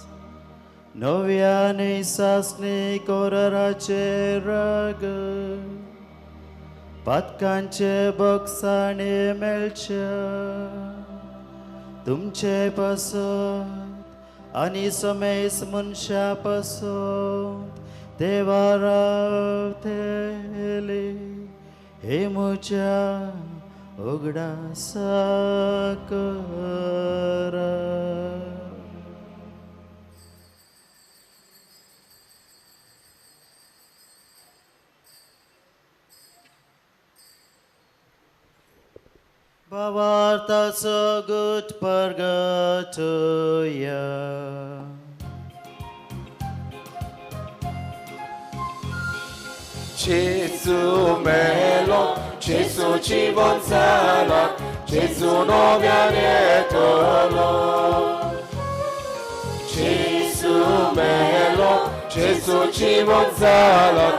A: नव्याने सासणे कोराचे रगत पातकांचे बक्षाणे मेळचे तुमचे पासत आनी समेस मनशा पासत देवा रावतले हे म्हज्या उगडासा करा. भावार्थाचो गुट परगटुया.
F: Gesù melo, Gesù ci vonzala, Gesù novianetolo. Gesù melo, Gesù ci vonzala,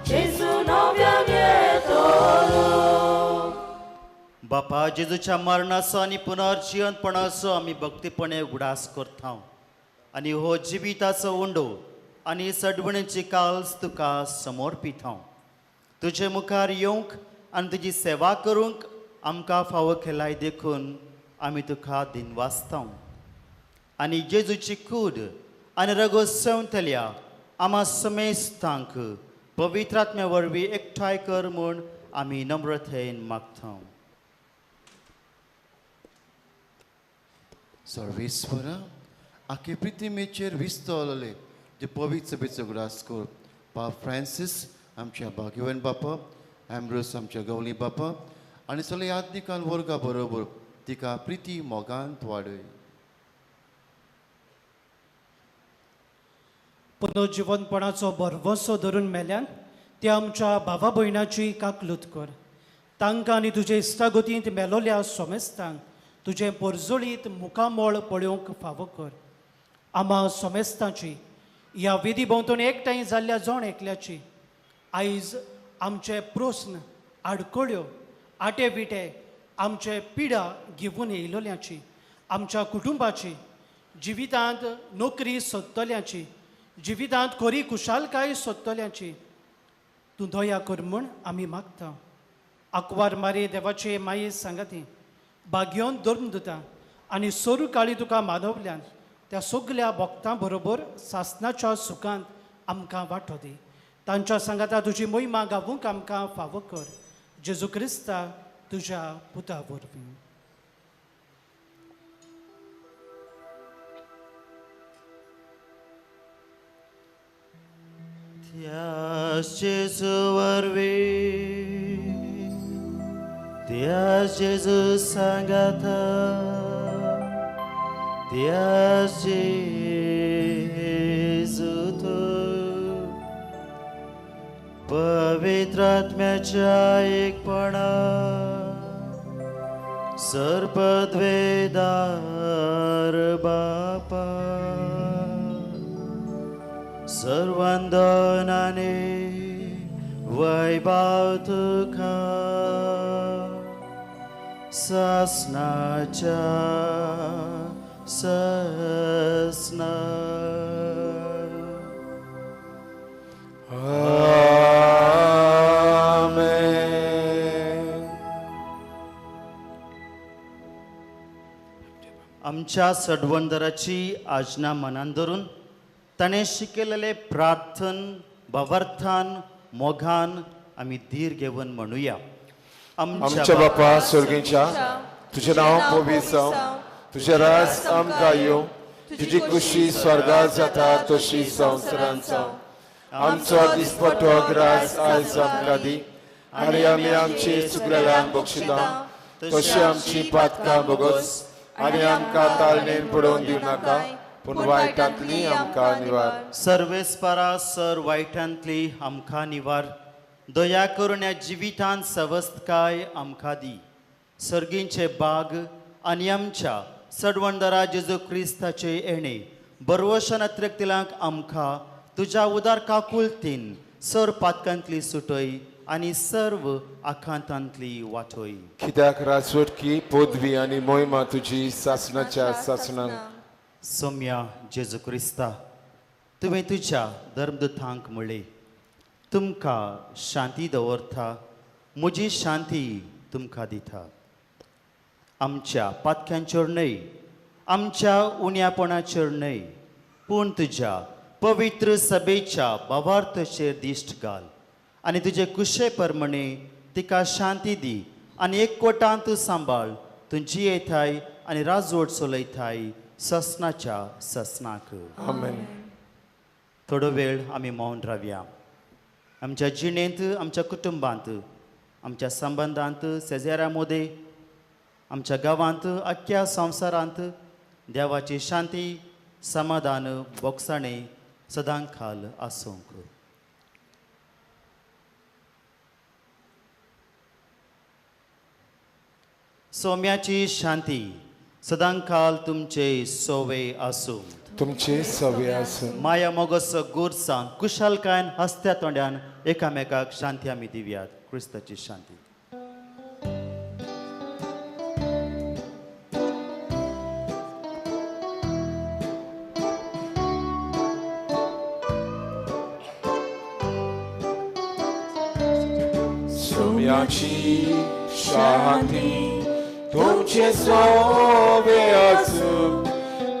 F: Gesù novianetolo.
A: बापा जेजूच्या मरणाचो आनी पुनर्जिवंतपणाचो आमी भक्तीपणे उगडास करता आनी हो जिविताचो उंडो आनी सडवणीची काल्स तुका समर्पिता. तुजे मुखार येवंक आनी तुजी सेवा करूंक आमकां फावो केलाय देखून आमी तुका दिनवासता आनी जेजूची कूड आनी रगत सवतल्या आमा समेस्तांक पवित्र आत्म्या वरवीं एकठांय कर म्हूण आमी नम्रतेन मागता.
H: सर्वेस्वरा आखे प्रितिमेचेर विस्तवले ते पवित्र सभेचो उगडास कर. पाप फ्रांसीस आमच्या भाग्यवन बापा, एम्ब्रोस आमच्या गवली बापा आनी सगळ्या याज्ञिकान वर्गा बरोबर तिका प्रिती मोगांत वाडय.
I: पुनर्जिवनपणाचो भरवंसो धरून मेल्यान ते आमच्या भावा भयणाची काकलूत कर. तांकां आनी तुजे इश्टागतींत मेलोल्या सोमेस्तांक तुजें पोरजोळीत मुखामळ पळोवंक फावो कर. आमा सोमेस्तांची ह्या वेदी भोंवतणी एकठांय जाल्ल्या जण एकल्याची आयज आमचे प्रस्न आडकळ्यो आटे विटे आमचे पिडा घेवन येयलोल्याची आमच्या कुटुंबाची जिवितांत नोकरी सोदतल्याची जिवितांत खरी खुशालकाय सोदतल्याची तूं दया कर म्हूण आमी मागता. आंकवार मारी देवाचे माये सांगाती भाग्योन धर्म दिता आनी सोरू काळी तुका मानवल्यान त्या सगल्या भक्तां बरोबर सासनाच्या सुखांत आमकां वांटो दी. तांच्या सांगाता तुजी मोहिमा गावूंक आमकां फावो कर. जेजू क्रिस्ता तुज्या पुता वरवीं.
A: त्याच जेजू वरवीं, त्याच जेजू सांगाता, त्याच जेजू तूं पवित्र आत्म्याच्या एकपणान सर्पद्वेदार बापा सर्वंदनाने वैभव तुका सासनाच्या ससना.
B: आमेन.
A: आमच्या सडवंदराची आज्ञा मनान धरून ताणें शिकयलेले प्रार्थन भावार्थान मोगान आमी धीर घेवन म्हणुया.
B: आमच्या बापा स्वर्गीच्या, तुजें नांव पवित्र जावं, तुजें राज आमकां येवं, तुजी खुशी स्वर्गात जाता तशी संवसारांत जावं. आमचो दिसपट्टो ग्रास आयज आमकां दी आनी आमी आमची चुकलेल्यांक बक्षिता तशी आमची पातकां भोगोस आनी आमकां ताळणेन पडोवन दिवं नाका, पूण वायटांतली आमकां निवार.
A: सर्वेस्परा सर वायटांतली आमकां निवार. दया करून ह्या जिवितांत सवस्तकाय आमकां दी. सर्गींचे बाग आनी आमच्या सडवंदरा जेजू क्रिस्ताचे येणे बरवशन अत्रेक्तिलांक आमकां तुज्या उदार काकुळतीन सर पातकांतली सुटय आनी सर्व आखांतांतली वाटय.
B: कित्याक राजवटकी पदवी आनी मोहिमा तुजी सासणाच्या सासणाक.
A: सोम्या जेजू क्रिस्ता, तुवें तुज्या धर्मदुतांक म्हळें, तुमकां शांती दवरता, म्हजी शांती तुमकां दिता. आमच्या पातक्यांचेर न्हय, आमच्या उण्यापणाचेर न्हय, पूण तुज्या पवित्र सभेच्या भावार्थचेर दिश्ट घाल आनी तुजे कुशे प्रमाणे तिका शांती दी आनी एकवटान तूं सांबाळ. तूं जियेताय आनी राजवट चलयताय ससनाच्या ससनाक.
B: आमेन.
A: थोडो वेळ आमी मौन रावया. आमच्या जिणेंत, आमच्या कुटुंबांत, आमच्या संबंदांत, शेजाऱ्यां मदें, आमच्या गांवांत, आख्ख्या संवसारांत देवाची शांती, समाधान, बोगसाणें सदां खाल आसूंक. सोम्याची शांती सदांकाल तुमचे सोवे आसूं.
B: तुमचे सवे आसूं.
A: माया मोगोसो गोरसान कुशालकायन हसत्या तोंड्यान एकामेकाक शांती आमी दिवयात. क्रिस्ताची शांती.
B: सोम्याची शांती तुमचे सोवे आसूं,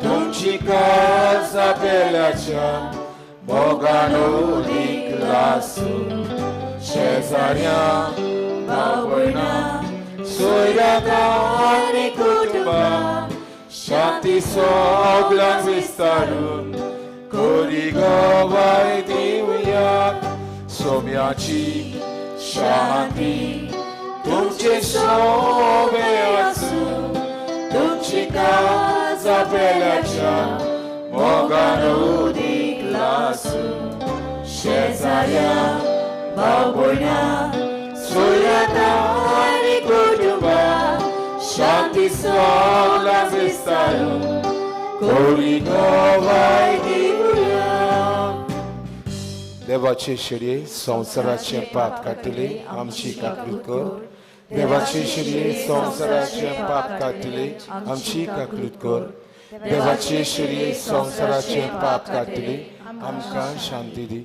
B: तुमची काळजा पेल्याच्या मोगान उदीक लासूं. शेजाऱ्या भाव भयणां सोयऱ्यांक आनी कुटुंबां शांती सगळ्यांक विस्तारून कोरी गवाय दिवया. सोम्याची शांती तुमचे सोवे आसूं, तुमची काळजा पेल्याच्या मोगान उदीक लासूं. शेजाऱ्या भाव भयणां सोयऱ्यांक आनी कुटुंबां शांती सगळ्यांक विस्तारून
F: कोरी गवाय दिवया.
B: देवाचे शेळये संवसाराचें पाप काडटले आमची काकूट कर. देवाचे शेळये संवसाराचें पाप काडटले आमची काकूट कर. देवाचे शेळये संवसाराचें पाप काडटले आमकां शांती दी.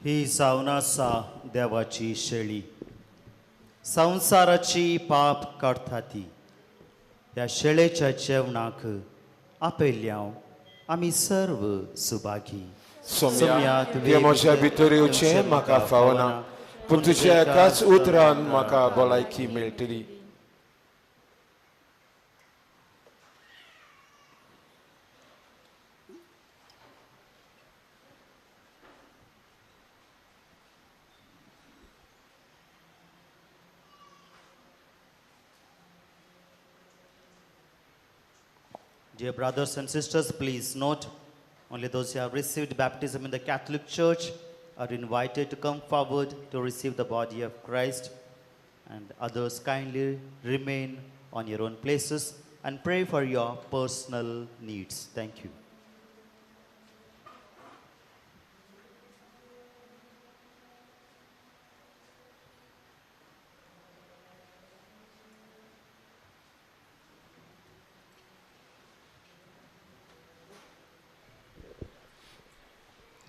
A: ही जावन आसा देवाची शेळी, संवसाराची पाप काडटा ती. ह्या शेळेच्या जेवणाक आपयल्या आमी सर्व सुभागी.
B: सोम्या, तुवें म्हज्या भितर येवचें म्हाका फावना, पूण तुज्या एकाच उतरान म्हाका भलायकी मेळटली.
A: Dear brothers and sisters, please note, only those who have received baptism in the Catholic Church are invited to come forward to receive the body of Christ, and others kindly remain on your own places and pray for your personal needs. Thank you.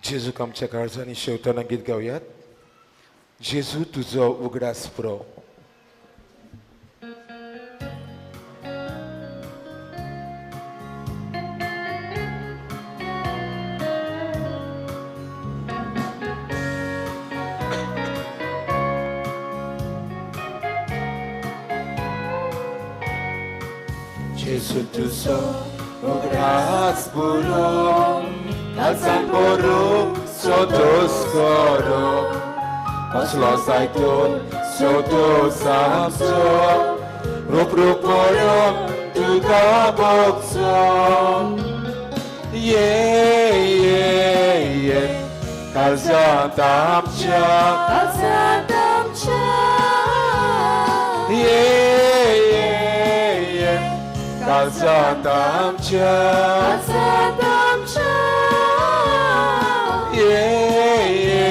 B: जेजूक आमच्या काळजांनी शेवटाना गीत गावयात. जेजू तुजो उगडास पुरो.
F: जेजू तुजो उगडास पुरो, काळजान बरो सोदोस करो, कसलो जायतो सोदोस आमचो, रूप रूप पळोवन तुका भोगचो. ये ये ये काळजांत आमच्या,
C: काळजांत आमच्या,
F: ये ये ये काळजांत आमच्या,
C: काळजांत आमच्या,
F: ये ये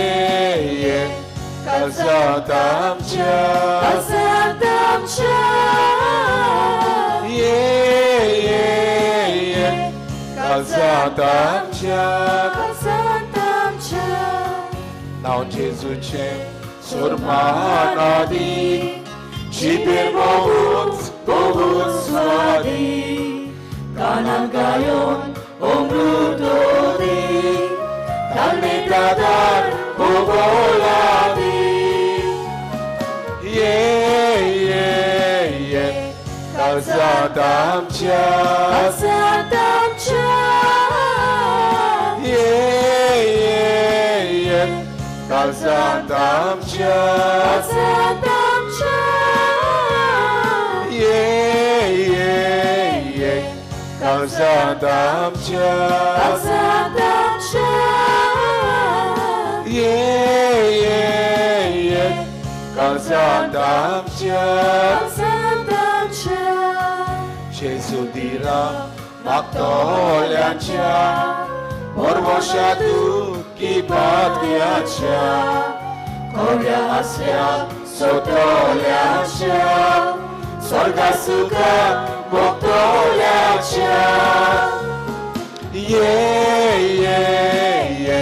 F: ये काळजांत आमच्या,
C: काळजांत आमच्या,
F: ये ये ये काळजांत आमच्या,
C: काळजांत आमच्या.
F: नांव जेजूचें सुरमानादी, जिबेर भोवूच भोवूच स्वादी,
C: कानान गायोन अमृतोदी,
F: तालमेदार भोगोलादी. ये ये ये काळजांत आमच्या,
C: काळजांत आमच्या,
F: ये ये ये काळजांत आमच्या,
C: काळजांत आमच्या,
F: ये ये ये काळजांत आमच्या,
C: काळजांत आमच्या,
F: ये ये ये काळजांत आमच्या,
C: काळजांत आमच्या.
F: जेजू दिला मागतल्यांच्या, भरवशा दुखी पातयाच्या, कोड्या आसल्या सोतल्यांच्या, स्वर्गा सुखा भोगतल्यांच्या. ये ये ये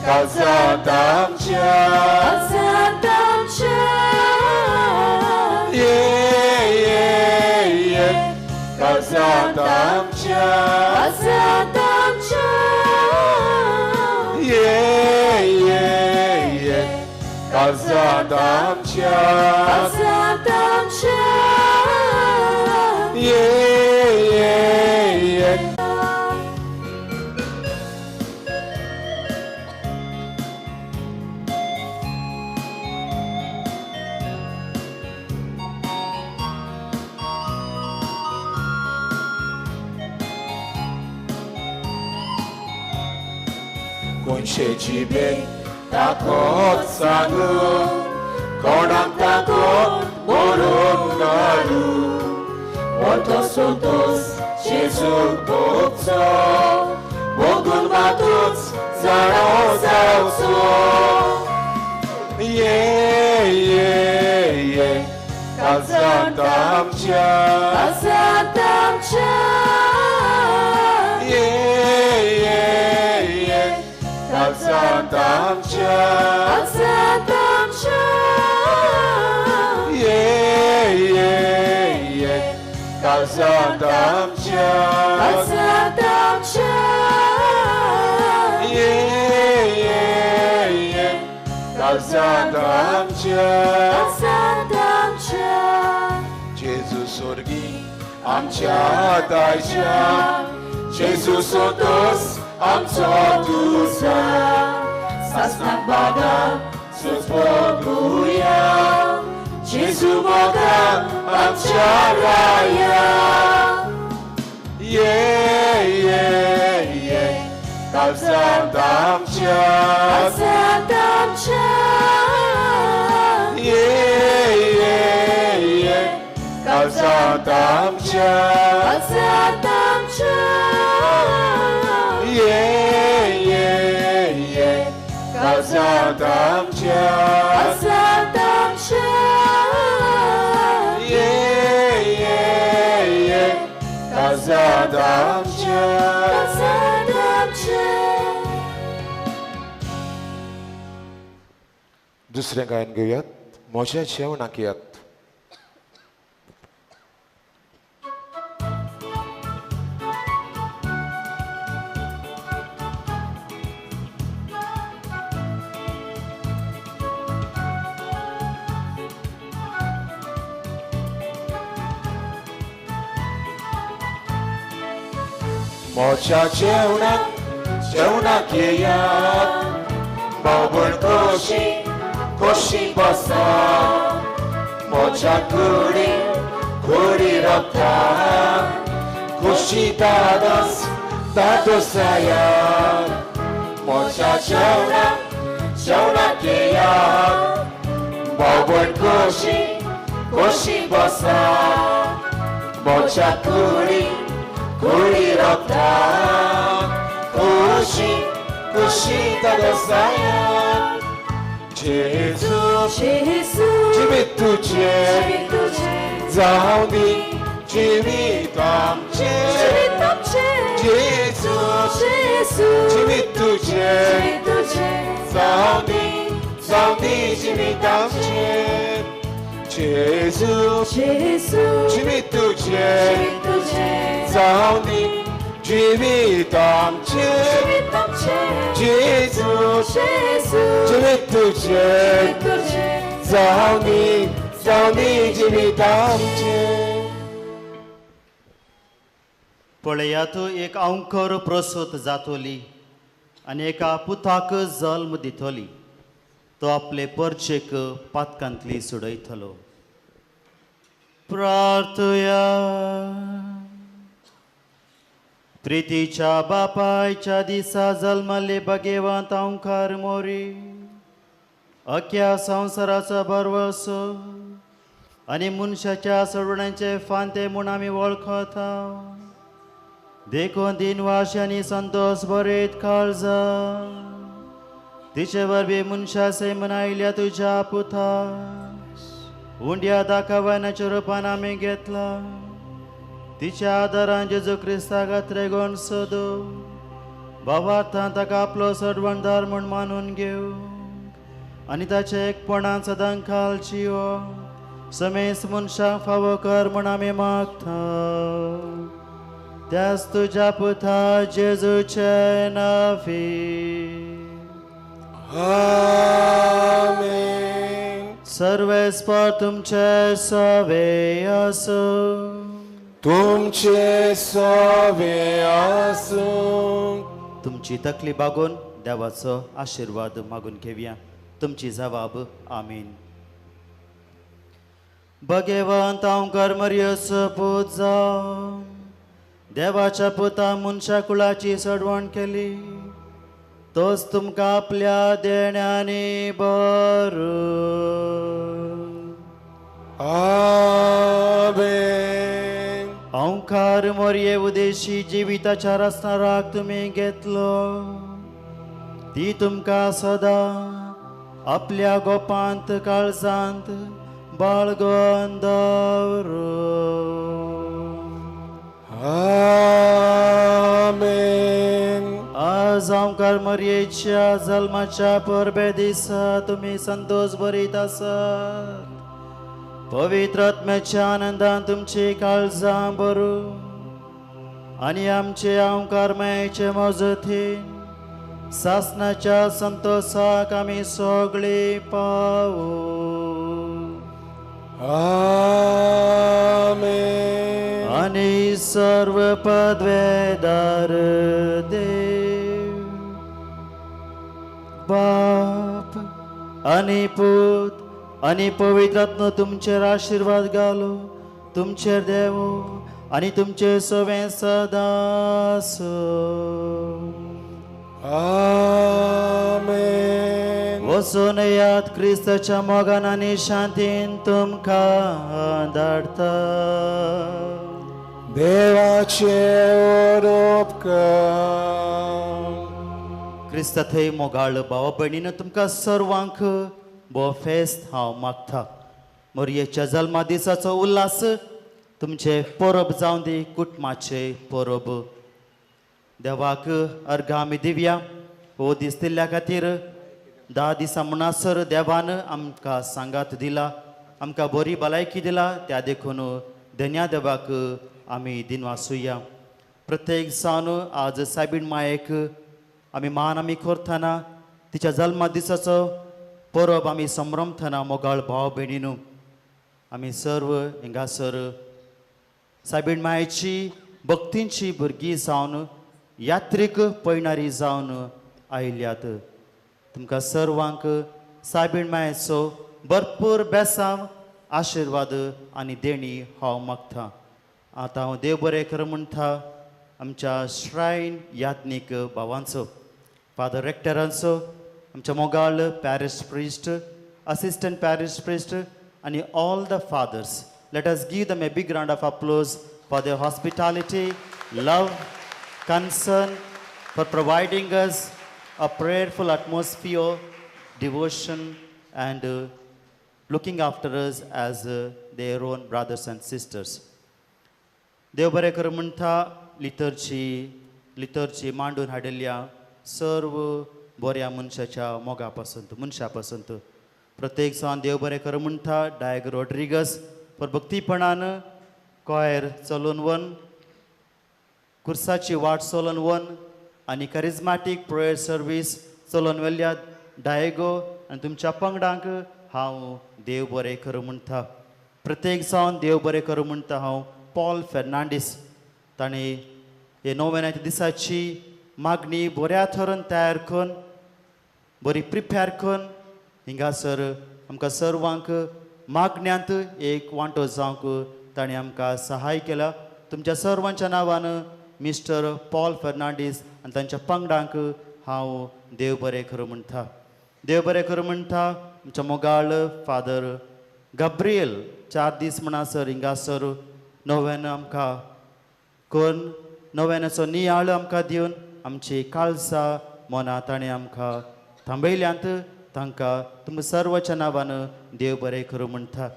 F: काळजांत आमच्या,
C: काळजांत आमच्या,
F: ये ये ये काळजांत आमच्या,
C: काळजांत आमच्या,
F: ये ये ये काळजांत आमच्या,
C: काळजांत आमच्या,
F: ये ये ये. कोनशे जिबेक ताकत सांगून, कोणाक ताकत बरोवन घालूं, परतो संतोस जेजूक भोगचो भोगून मातूच जाणो जावचो ये ये ये काळजांत आमच्या
C: काळजांत आमच्या
F: ये ये ये काळजांत आमच्या
C: काळजांत आमच्या
F: ये ये ये काळजांत आमच्या
C: काळजांत आमच्या
F: ये ये ये काळजांत आमच्या
C: काळजांत आमच्या
F: जेजू स्वर्गी आमच्या दायच्या जेजू संतोस आमचो तुझा सासनाक बागा सुचोगुया जेजू मोगा आमच्या राया ये ये ये काळजांत आमच्या
C: काळजांत आमच्या
F: ये ये ये काळजांत आमच्या
C: काळजांत आमच्या
F: ये ये ये काळजांत आमच्या
C: काळजांत आमच्या
F: ये ये ये काळजांत आमच्या
C: काळजांत आमच्या.
B: दुसरें गायन घेवयात म्हज्या जेवणाक येयात.
F: म्हज्या जेवणाक जेवणाक येयात बाबण खोशी खोशी बसा म्हज्या कुडी कुडी रक्ता खोशी दादोस दादोसायात म्हज्या जेवणाक जेवणाक येयात बाबण खोशी खोशी बसा म्हज्या कुडी कुडी रक्ता खोशी खोशी दादोसायात.
B: जेजू
C: जेजू
B: जिवीत तुजें
C: जिवीत तुजें
B: जावं दी जिवीत आमचें
C: जिवीत आमचें
B: जेजू
C: जेजू
B: जिवीत तुजें
C: जिवीत तुजें
B: जावं दी जिवीत आमचें जेजू
C: जेजू
B: जिवीत तुजें
C: जिवीत तुजें
B: जावं दी जिवीत आमचें
C: जिवीत आमचें
B: जेजू
C: जेजू
B: जिवीत तुजें
C: जिवीत तुजें
B: जावं दी जिवीत आमचें.
A: पळयात एक अंकर प्रसूत जातोली आनी एका पुताक जल्म दितली तो आपले परचेक पातकांतली सोडयतलो. प्रार्थया. प्रितीच्या बापायच्या दिसा जल्मले भगेवांत अंकार मोरी अख्या संवसाराचो भरवसो आनी मनशाच्या सोडवण्याचे फांते म्हूण आमी वळखता देखून दिनवाशी आनी संतोस बरेत काळजा तिचे वरवीं मनशा सैमान आयल्या तुज्या पुता उंड्या दाखवण्याच्या रुपान आमी घेतला तिच्या आदारान जेजू क्रिस्ताक त्रेगोण सोदू बाबार्थान ताका आपलो सोडवणदार म्हूण मानून घेव आनी ताचे एकपणान सदां खाल जियो समेस मनशांक फावो कर म्हूण आमी मागता त्याच तुज्या पुता जेजूचे नांवी.
B: आमेन.
A: सर्वेस्पर तुमचे सवे आसूं
B: तुमचे सवे आसूं.
A: तुमची तकली बागोवन देवाचो आशिर्वाद मागून घेवया. तुमची जवाब आमीन. भगवंत हांव करमर्योचो पूत जावं देवाच्या पुता मनशा कुळाची सोडवण केली तोच तुमकां आपल्या देण्यांनी बरो.
B: आमेन.
A: अंकार मोरये उदेशी जिविताच्या रसनाराक तुमी घेतलो ती तुमकां सदां आपल्या गोपांत काळजांत बाळगोन दवरूं.
B: आमेन.
A: आज आमकार मरयेच्या जल्माच्या परबे दिसा तुमी संतोष भरीत आसात. पवित्र आत्म्याच्या आनंदान तुमची काळजां भरू आनी आमचे आमकार मायेचे मजतीन सासनाच्या संतोषाक आमी सगळीं पावू.
B: आमेन.
A: आनी सर्व पदवेदार देव बाप आनी पूत आनी पवित्र आत्मो तुमचेर आशिर्वाद घालो, तुमचेर देव आनी तुमचे सवें सदां आसूं.
B: आमेन.
A: वचून याद क्रिस्ताच्या मोगान आनी शांतीन तुमकां धाडटा.
B: देवाचे उपकार.
A: क्रिस्ता थंय मोगाळ भावा भयणीन तुमकां सर्वांक बो फेस्त हांव मागता. मोरयेच्या जल्मा दिसाचो उल्हास तुमचे परब जावं दी, कुटुंबाचे परब. देवाक अर्घां आमी दिवया हो दीस दिल्ल्या खातीर. 10 दिसां म्हणसर देवान आमकां सांगात दिला, आमकां बरी भलायकी दिला, त्या देखून धन्या देवाक आमी दिनवासुया. प्रत्येक जावन आज सायबीण मायेक आमी मान आमी करतना तिच्या जल्मा दिसाचो परब आमी संभ्रमतना मोगाळ भाव भयणीनू आमी सर्व हिंगासर सायबीण मायेची भक्तींची भुरगीं जावन यात्रीक पयणारी जावन आयल्यात. तुमकां सर्वांक सायबीण मायेचो भरपूर बेसांव आशिर्वाद आनी देणी हांव मागता. आतां हांव देव बरें कर म्हणटा आमच्या श्रायन याज्ञीक भावांचो, फादर रेक्टरांचो, आमच्या मोगाळ parish priest, assistant parish priest आनी all the fathers. Let us give them a big round of applause for their hospitality, love, concern, for providing us a prayerful atmosphere, devotion, and looking after us as their own brothers and sisters. देव बरें कर म्हणटा लितर्ची मांडून हाडिल्ल्या सर्व बऱ्या मनशाच्या मोगा पसंत मनशा पसंत. प्रत्येक जावन देव बरें कर म्हणटा डायग रोड्रिगस पर भक्तीपणान कॉयर चलोवन वन कुर्साची वाट चलोवन वन आनी करिज्मॅटीक प्रेयर सर्वीस चलोवन व्हेल्ल्या डायगो आनी तुमच्या पंगडांक हांव देव बरें करूं म्हणटा. प्रत्येक जावन देव बरें करूं म्हणटा हांव पॉल फेर्नांडीस, ताणें हे नोवेनाच्या दिसाची मागणी बऱ्या थरान तयार करून बरी प्रिपेर करून हिंगासर आमकां सर्वांक मागण्यांत एक वांटो जावंक ताणें आमकां सहाय केला. तुमच्या सर्वांच्या नांवान मिस्टर पॉल फेर्नांडीस आनी तांच्या पंगडांक हांव देव बरें करूं म्हणटा. देव बरें करूं म्हणटा आमच्या मोगाळ फादर गब्रियल 4 दीस म्हणसर हिंगासर नव्यान आमकां करून नव्यानाचो नियाळ आमकां दिवन आमची काळसां मनां ताणें आमकां थांबयल्यांत. तांकां तुमकां सर्वाच्या नांवान देव बरें करूं म्हणटा.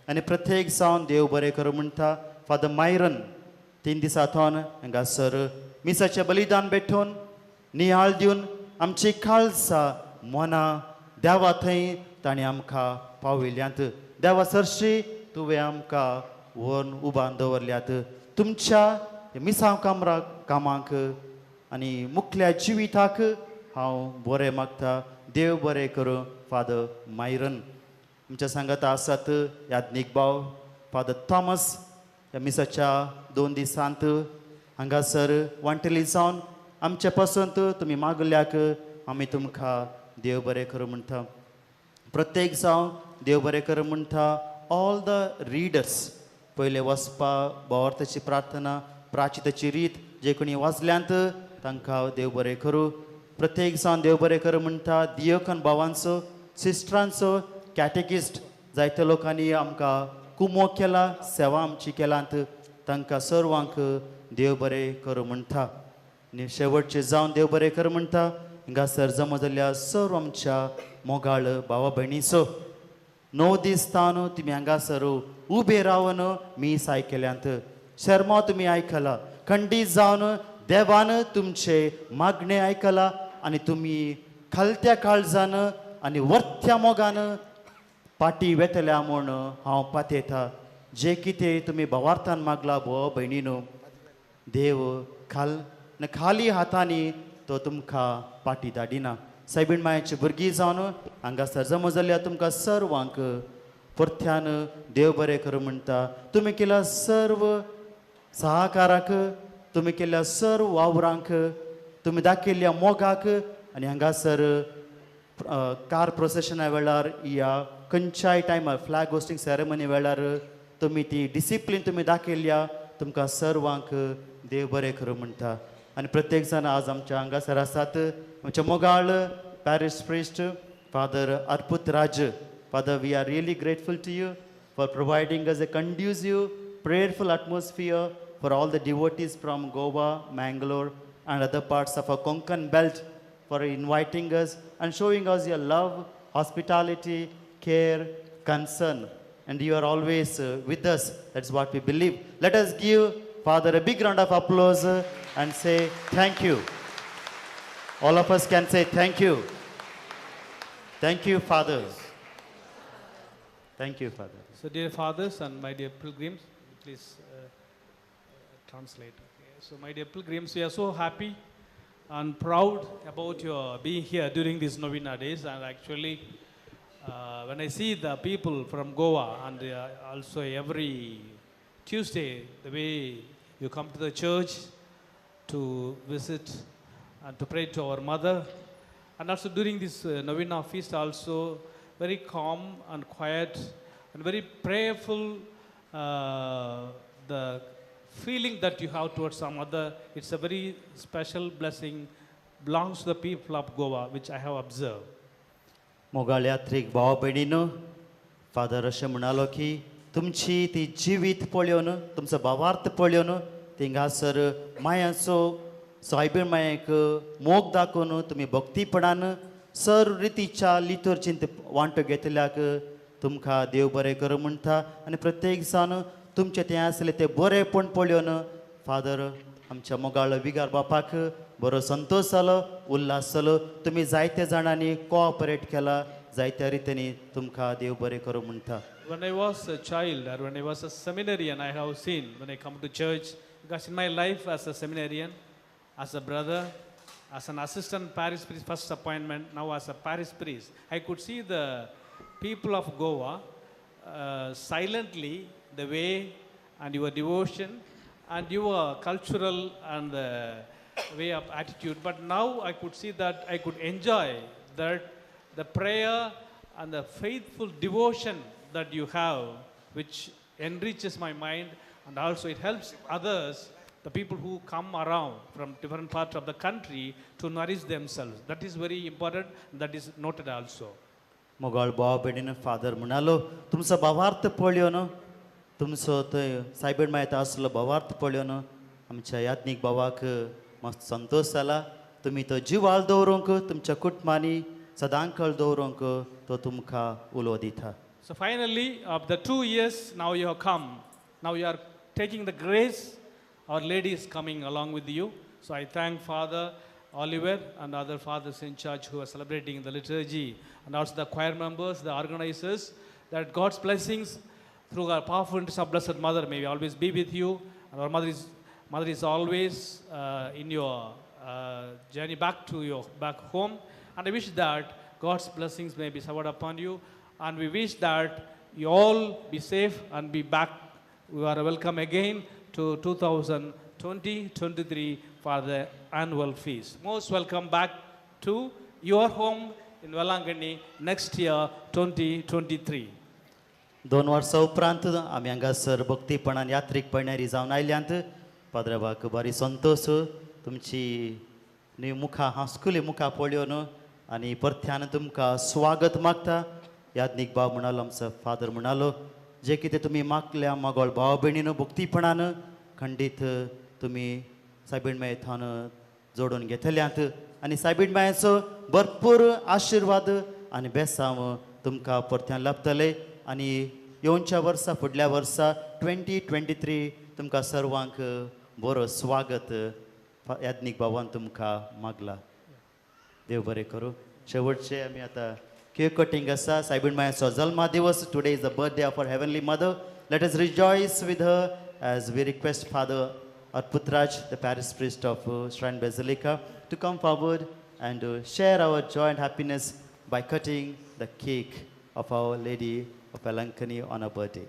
A: आनी प्रत्येक जावन देव बरें करूं म्हणटा फादर मायरन 3 दिसां थोन हांगासर मिसाचें बलिदान भेटोवन नियाळ दिवन आमची काळसां मनां देवा थंय ताणें आमकां पावयल्यांत. देवा सरशी तुवें आमकां व्हरून उबान दवरल्यात. तुमच्या मिसांव कामरा कामाक आनी मुखल्या जिविताक हांव बरें मागता. देव बरें करूं फादर मायरन. आमच्या सांगाता आसात याज्ञीक भाव फादर थॉमस ह्या मिसाच्या 2 दिसांत हांगासर वांटेली जावन आमचे पसंत तुमी मागल्याक आमी तुमकां देव बरें करूं म्हणटा. प्रत्येक जावं देव बरें करूं म्हणटा ऑल the readers. पयले वचपा भावार्थाची प्रार्थना प्राचिताची रीत जे कोणी वाचल्यांत तांकां देव बरें करूं. प्रत्येक जावन देव बरें करूं म्हणटा दियकन भावांचो, सिस्टरांचो, कॅटेकिस्ट जायत्या लोकांनी आमकां कुमो केला, सेवा आमची केलांत, तांकां सर्वांक देव बरें करूं म्हणटा. आनी शेवटचें जावन देव बरें कर म्हणटा हांगासर जमा जाल्ल्या सर्व आमच्या मोगाळ भावा भयणीचो 9 दीस तावन तुमी हांगासर उबे रावन मीस आयकल्यांत, शर्मा तुमी आयकला, खंडीत जावन देवान तुमचे मागणें आयकला आनी तुमी खालत्या काळजान आनी वर्त्या मोगान पाटी वेतल्या म्हूण हांव पातयेता. जे कितें तुमी भावार्थान मागला भोव भयणीनो, देव खाल खाली हातांनी तो तुमकां पाटी धाडिना. सायबीण मायेची भुरगीं जावन हांगासर जमा जाल्ल्या तुमकां सर्वांक परत्यान देव बरें करूं म्हणटा. तुमी केल्या सर्व सहकाराक, तुमी केल्ल्या सर्व वावरांक, तुमी दाखयल्ल्या मोगाक आनी हांगासर कार प्रोसेशना वेळार या खंयच्याय टायमार फ्लॅग होस्टिंग सेरेमनी वेळार तुमी ती डिसिप्लीन तुमी दाखयल्ल्या तुमकां सर्वांक देव बरें करूं म्हणटा. आनी प्रत्येक जाण आज आमच्या हांगासर आसात आमच्या मोगाळ parish priest father Arput Raj. Father, we are really grateful to you for providing us a conducive prayerful atmosphere for all the devotees from Goa, Mangalore and other parts of our Konkan belt for inviting us and showing us your love, hospitality, care, concern. And you are always with us. That's what we believe. Let us give Father a big round of applause and say thank you. All of us can say thank you. Thank you, Father. Thank you, Father.
K: So, dear fathers and my dear pilgrims, please translate. Okay. So, my dear pilgrims, we are so happy and proud about your being here during these novena days. And actually, when I see the people from Goa and also every Tuesday, the way you come to the church to visit and to pray to our mother, and also during this novena feast also, very calm and quiet and very prayerful, the feeling that you have towards some other, it's a very special blessing, belongs to the people of Goa, which I have observed.
A: मोगाळ यात्रीक भाव भयणीनो, फादर अशें म्हणालो की तुमची ती जिवीत पळोवन, तुमचो भावार्थ पळोवन, थिंगासर मायाचो सायबीण मायेक मोग दाखोवन तुमी भक्तीपणान सर रितीच्या लितुर्जींत वांटो घेतल्याक तुमकां देव बरें करूं म्हणटा. आनी प्रत्येक जाण तुमचें तें आसलें तें बरेंपण पळोवन फादर आमच्या मोगाळ विगार बापाक बरो संतोश जालो, उल्हास जालो. तुमी जायत्या जाणांनी कोऑपरेट केला, जायत्या रितींनी तुमकां देव बरें करूं म्हणटा.
K: When I was a child or when I was a seminarian, I have seen when I come to church, because in my life as a seminarian, as a brother, as an assistant parish priest, first appointment, now as a parish priest, I could see the people of Goa silently, the way and your devotion and your cultural and the way of attitude. But now I could see that I could enjoy that the prayer and the faithful devotion that you have, which enriches my mind, and also it helps others, the people who come around from different parts of the country, to nourish themselves. That is very important, that is noted also.
A: मोगाळ भाव भयणीन फादर म्हणालो तुमचो भावार्थ पळोवन, तुमचो थंय सायबीण मायत आसलो भावार्थ पळोवन आमच्या याज्ञीक भावाक मस्त संतोश जाला. तुमी तो जिवाळ दवरूंक, तुमच्या कुटुंबांनी सदांकळ दवरूंक तो तुमकां उलो दिता.
K: So finally, of the 2 years, now you have come. Now you are taking the grace. Our Lady is coming along with you. So I thank Father Oliver and other fathers in church who are celebrating the liturgy, and also the choir members, the organizers, that God's blessings through our powerful intercession of Blessed Mother may always be with you. And our Mother is always in your journey back to your back home. And I wish that God's blessings may be showered upon you. And we wish that you all be safe and be back. We are welcome again to 2020-23 for the annual feast. Most welcome back to your home in Velangani next year, 2023.
A: 2 वर्सां उपरांत आमी हांगासर भक्तीपणान यात्रीक पयणारी जावन आयल्यांत. पाद्रबाक बरी संतोश तुमची न्ही मुखां हांसकुली मुखां पळोवन आनी परत्यान तुमकां स्वागत मागता. याज्ञीक भाव म्हणालो, आमचो फादर म्हणालो, जे कितें तुमी मागल्या मोगोळ भाव भयणीनो भक्तीपणान खंडीत तुमी सायबीण माये थावन जोडून घेतल्यात आनी सायबीण मायेचो भरपूर आशिर्वाद आनी बेसांव तुमकां परत्यान लाभतले आनी येवच्या वर्सा फुडल्या वर्सा 2023 तुमकां सर्वांक बरो स्वागत याज्ञीक बाबान तुमकां मागला. देव बरें करूं. शेवटचे आमी आतां केक कटींग आसा. सायबीण मायाचो जल्मा दिवस. Today is the birthday of our heavenly mother. Let us rejoice with her as we request Father Arputraj, the parish priest of Shrine Basilica, to come forward and share our joy and happiness by cutting the cake of Our Lady of Velankani on her birthday.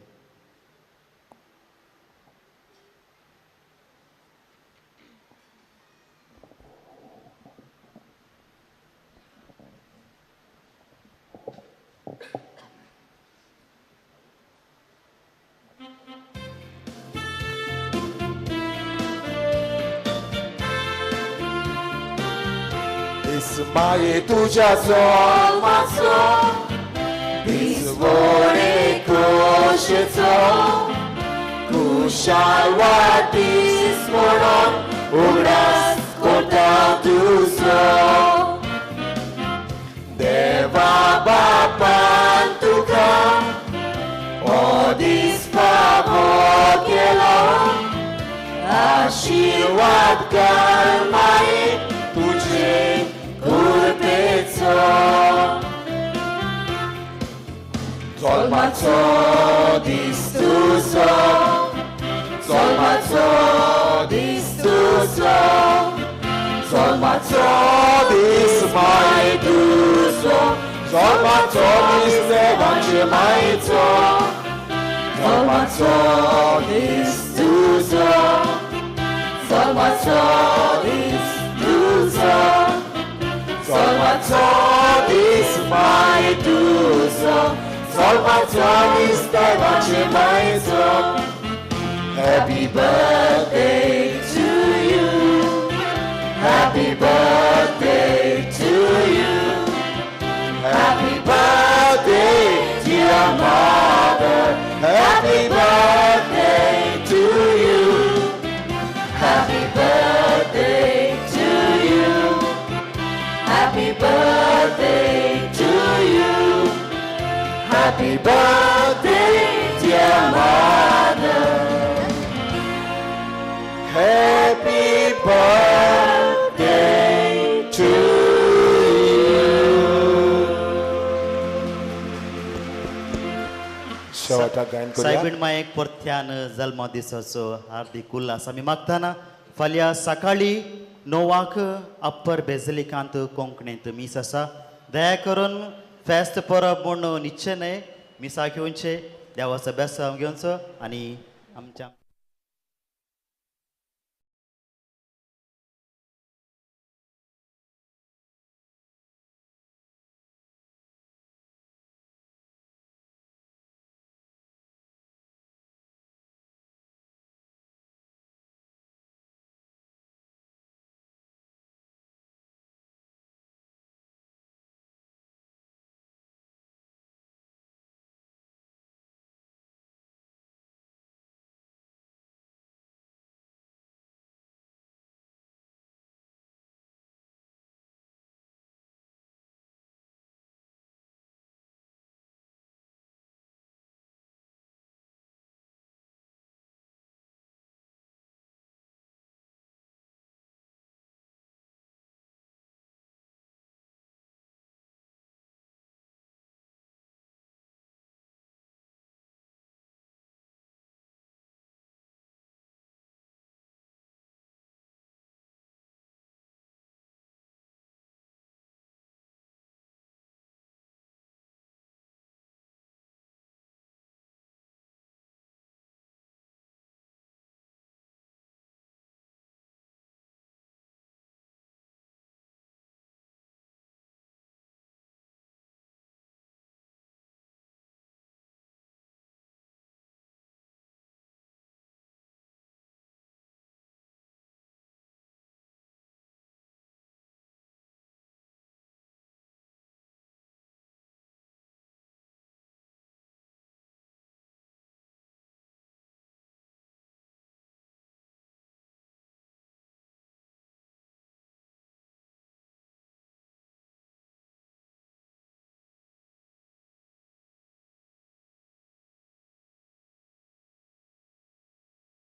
B: माये तुझ्या जल्माचो दीस बरे खोशेचो खुशाल वाडदीस म्हणून उगडास करता तुजो. देवा बापान तुका हो दीस फावो केलो, आशिर्वाद घाल माये तुजे कृपेचो. जल्माचो दीस तुजो, जल्माचो दीस तुजो, जल्माचो दीस माये तुजो, जल्माचो दीस देवाचे मायेचो, जल्माचो दीस तुजो, जल्माचो दीस तुजो, जल्माचो दीस माये तुजो, जल्माचो दीस देवाचे मायेचो. Happy birthday to you, happy birthday to you, happy birthday dear mother, happy birthday to you, happy birthday to you, happy birthday to you, happy birthday dear mother, happy birthday to you. शेवटाक गायन करूया.
A: सायबीण मायेक परत्यान जल्मा दिसाचो हार्दीक उल्हास आमी मागतना फाल्यां सकाळीं 9 अप्पर बेजलिकांत कोंकणींत मीस आसा. दया करून फेस्त परब म्हूण निश्चय न्हय, मिसाक येवचें, देवाचो बेसांव घेवचो आनी आमच्या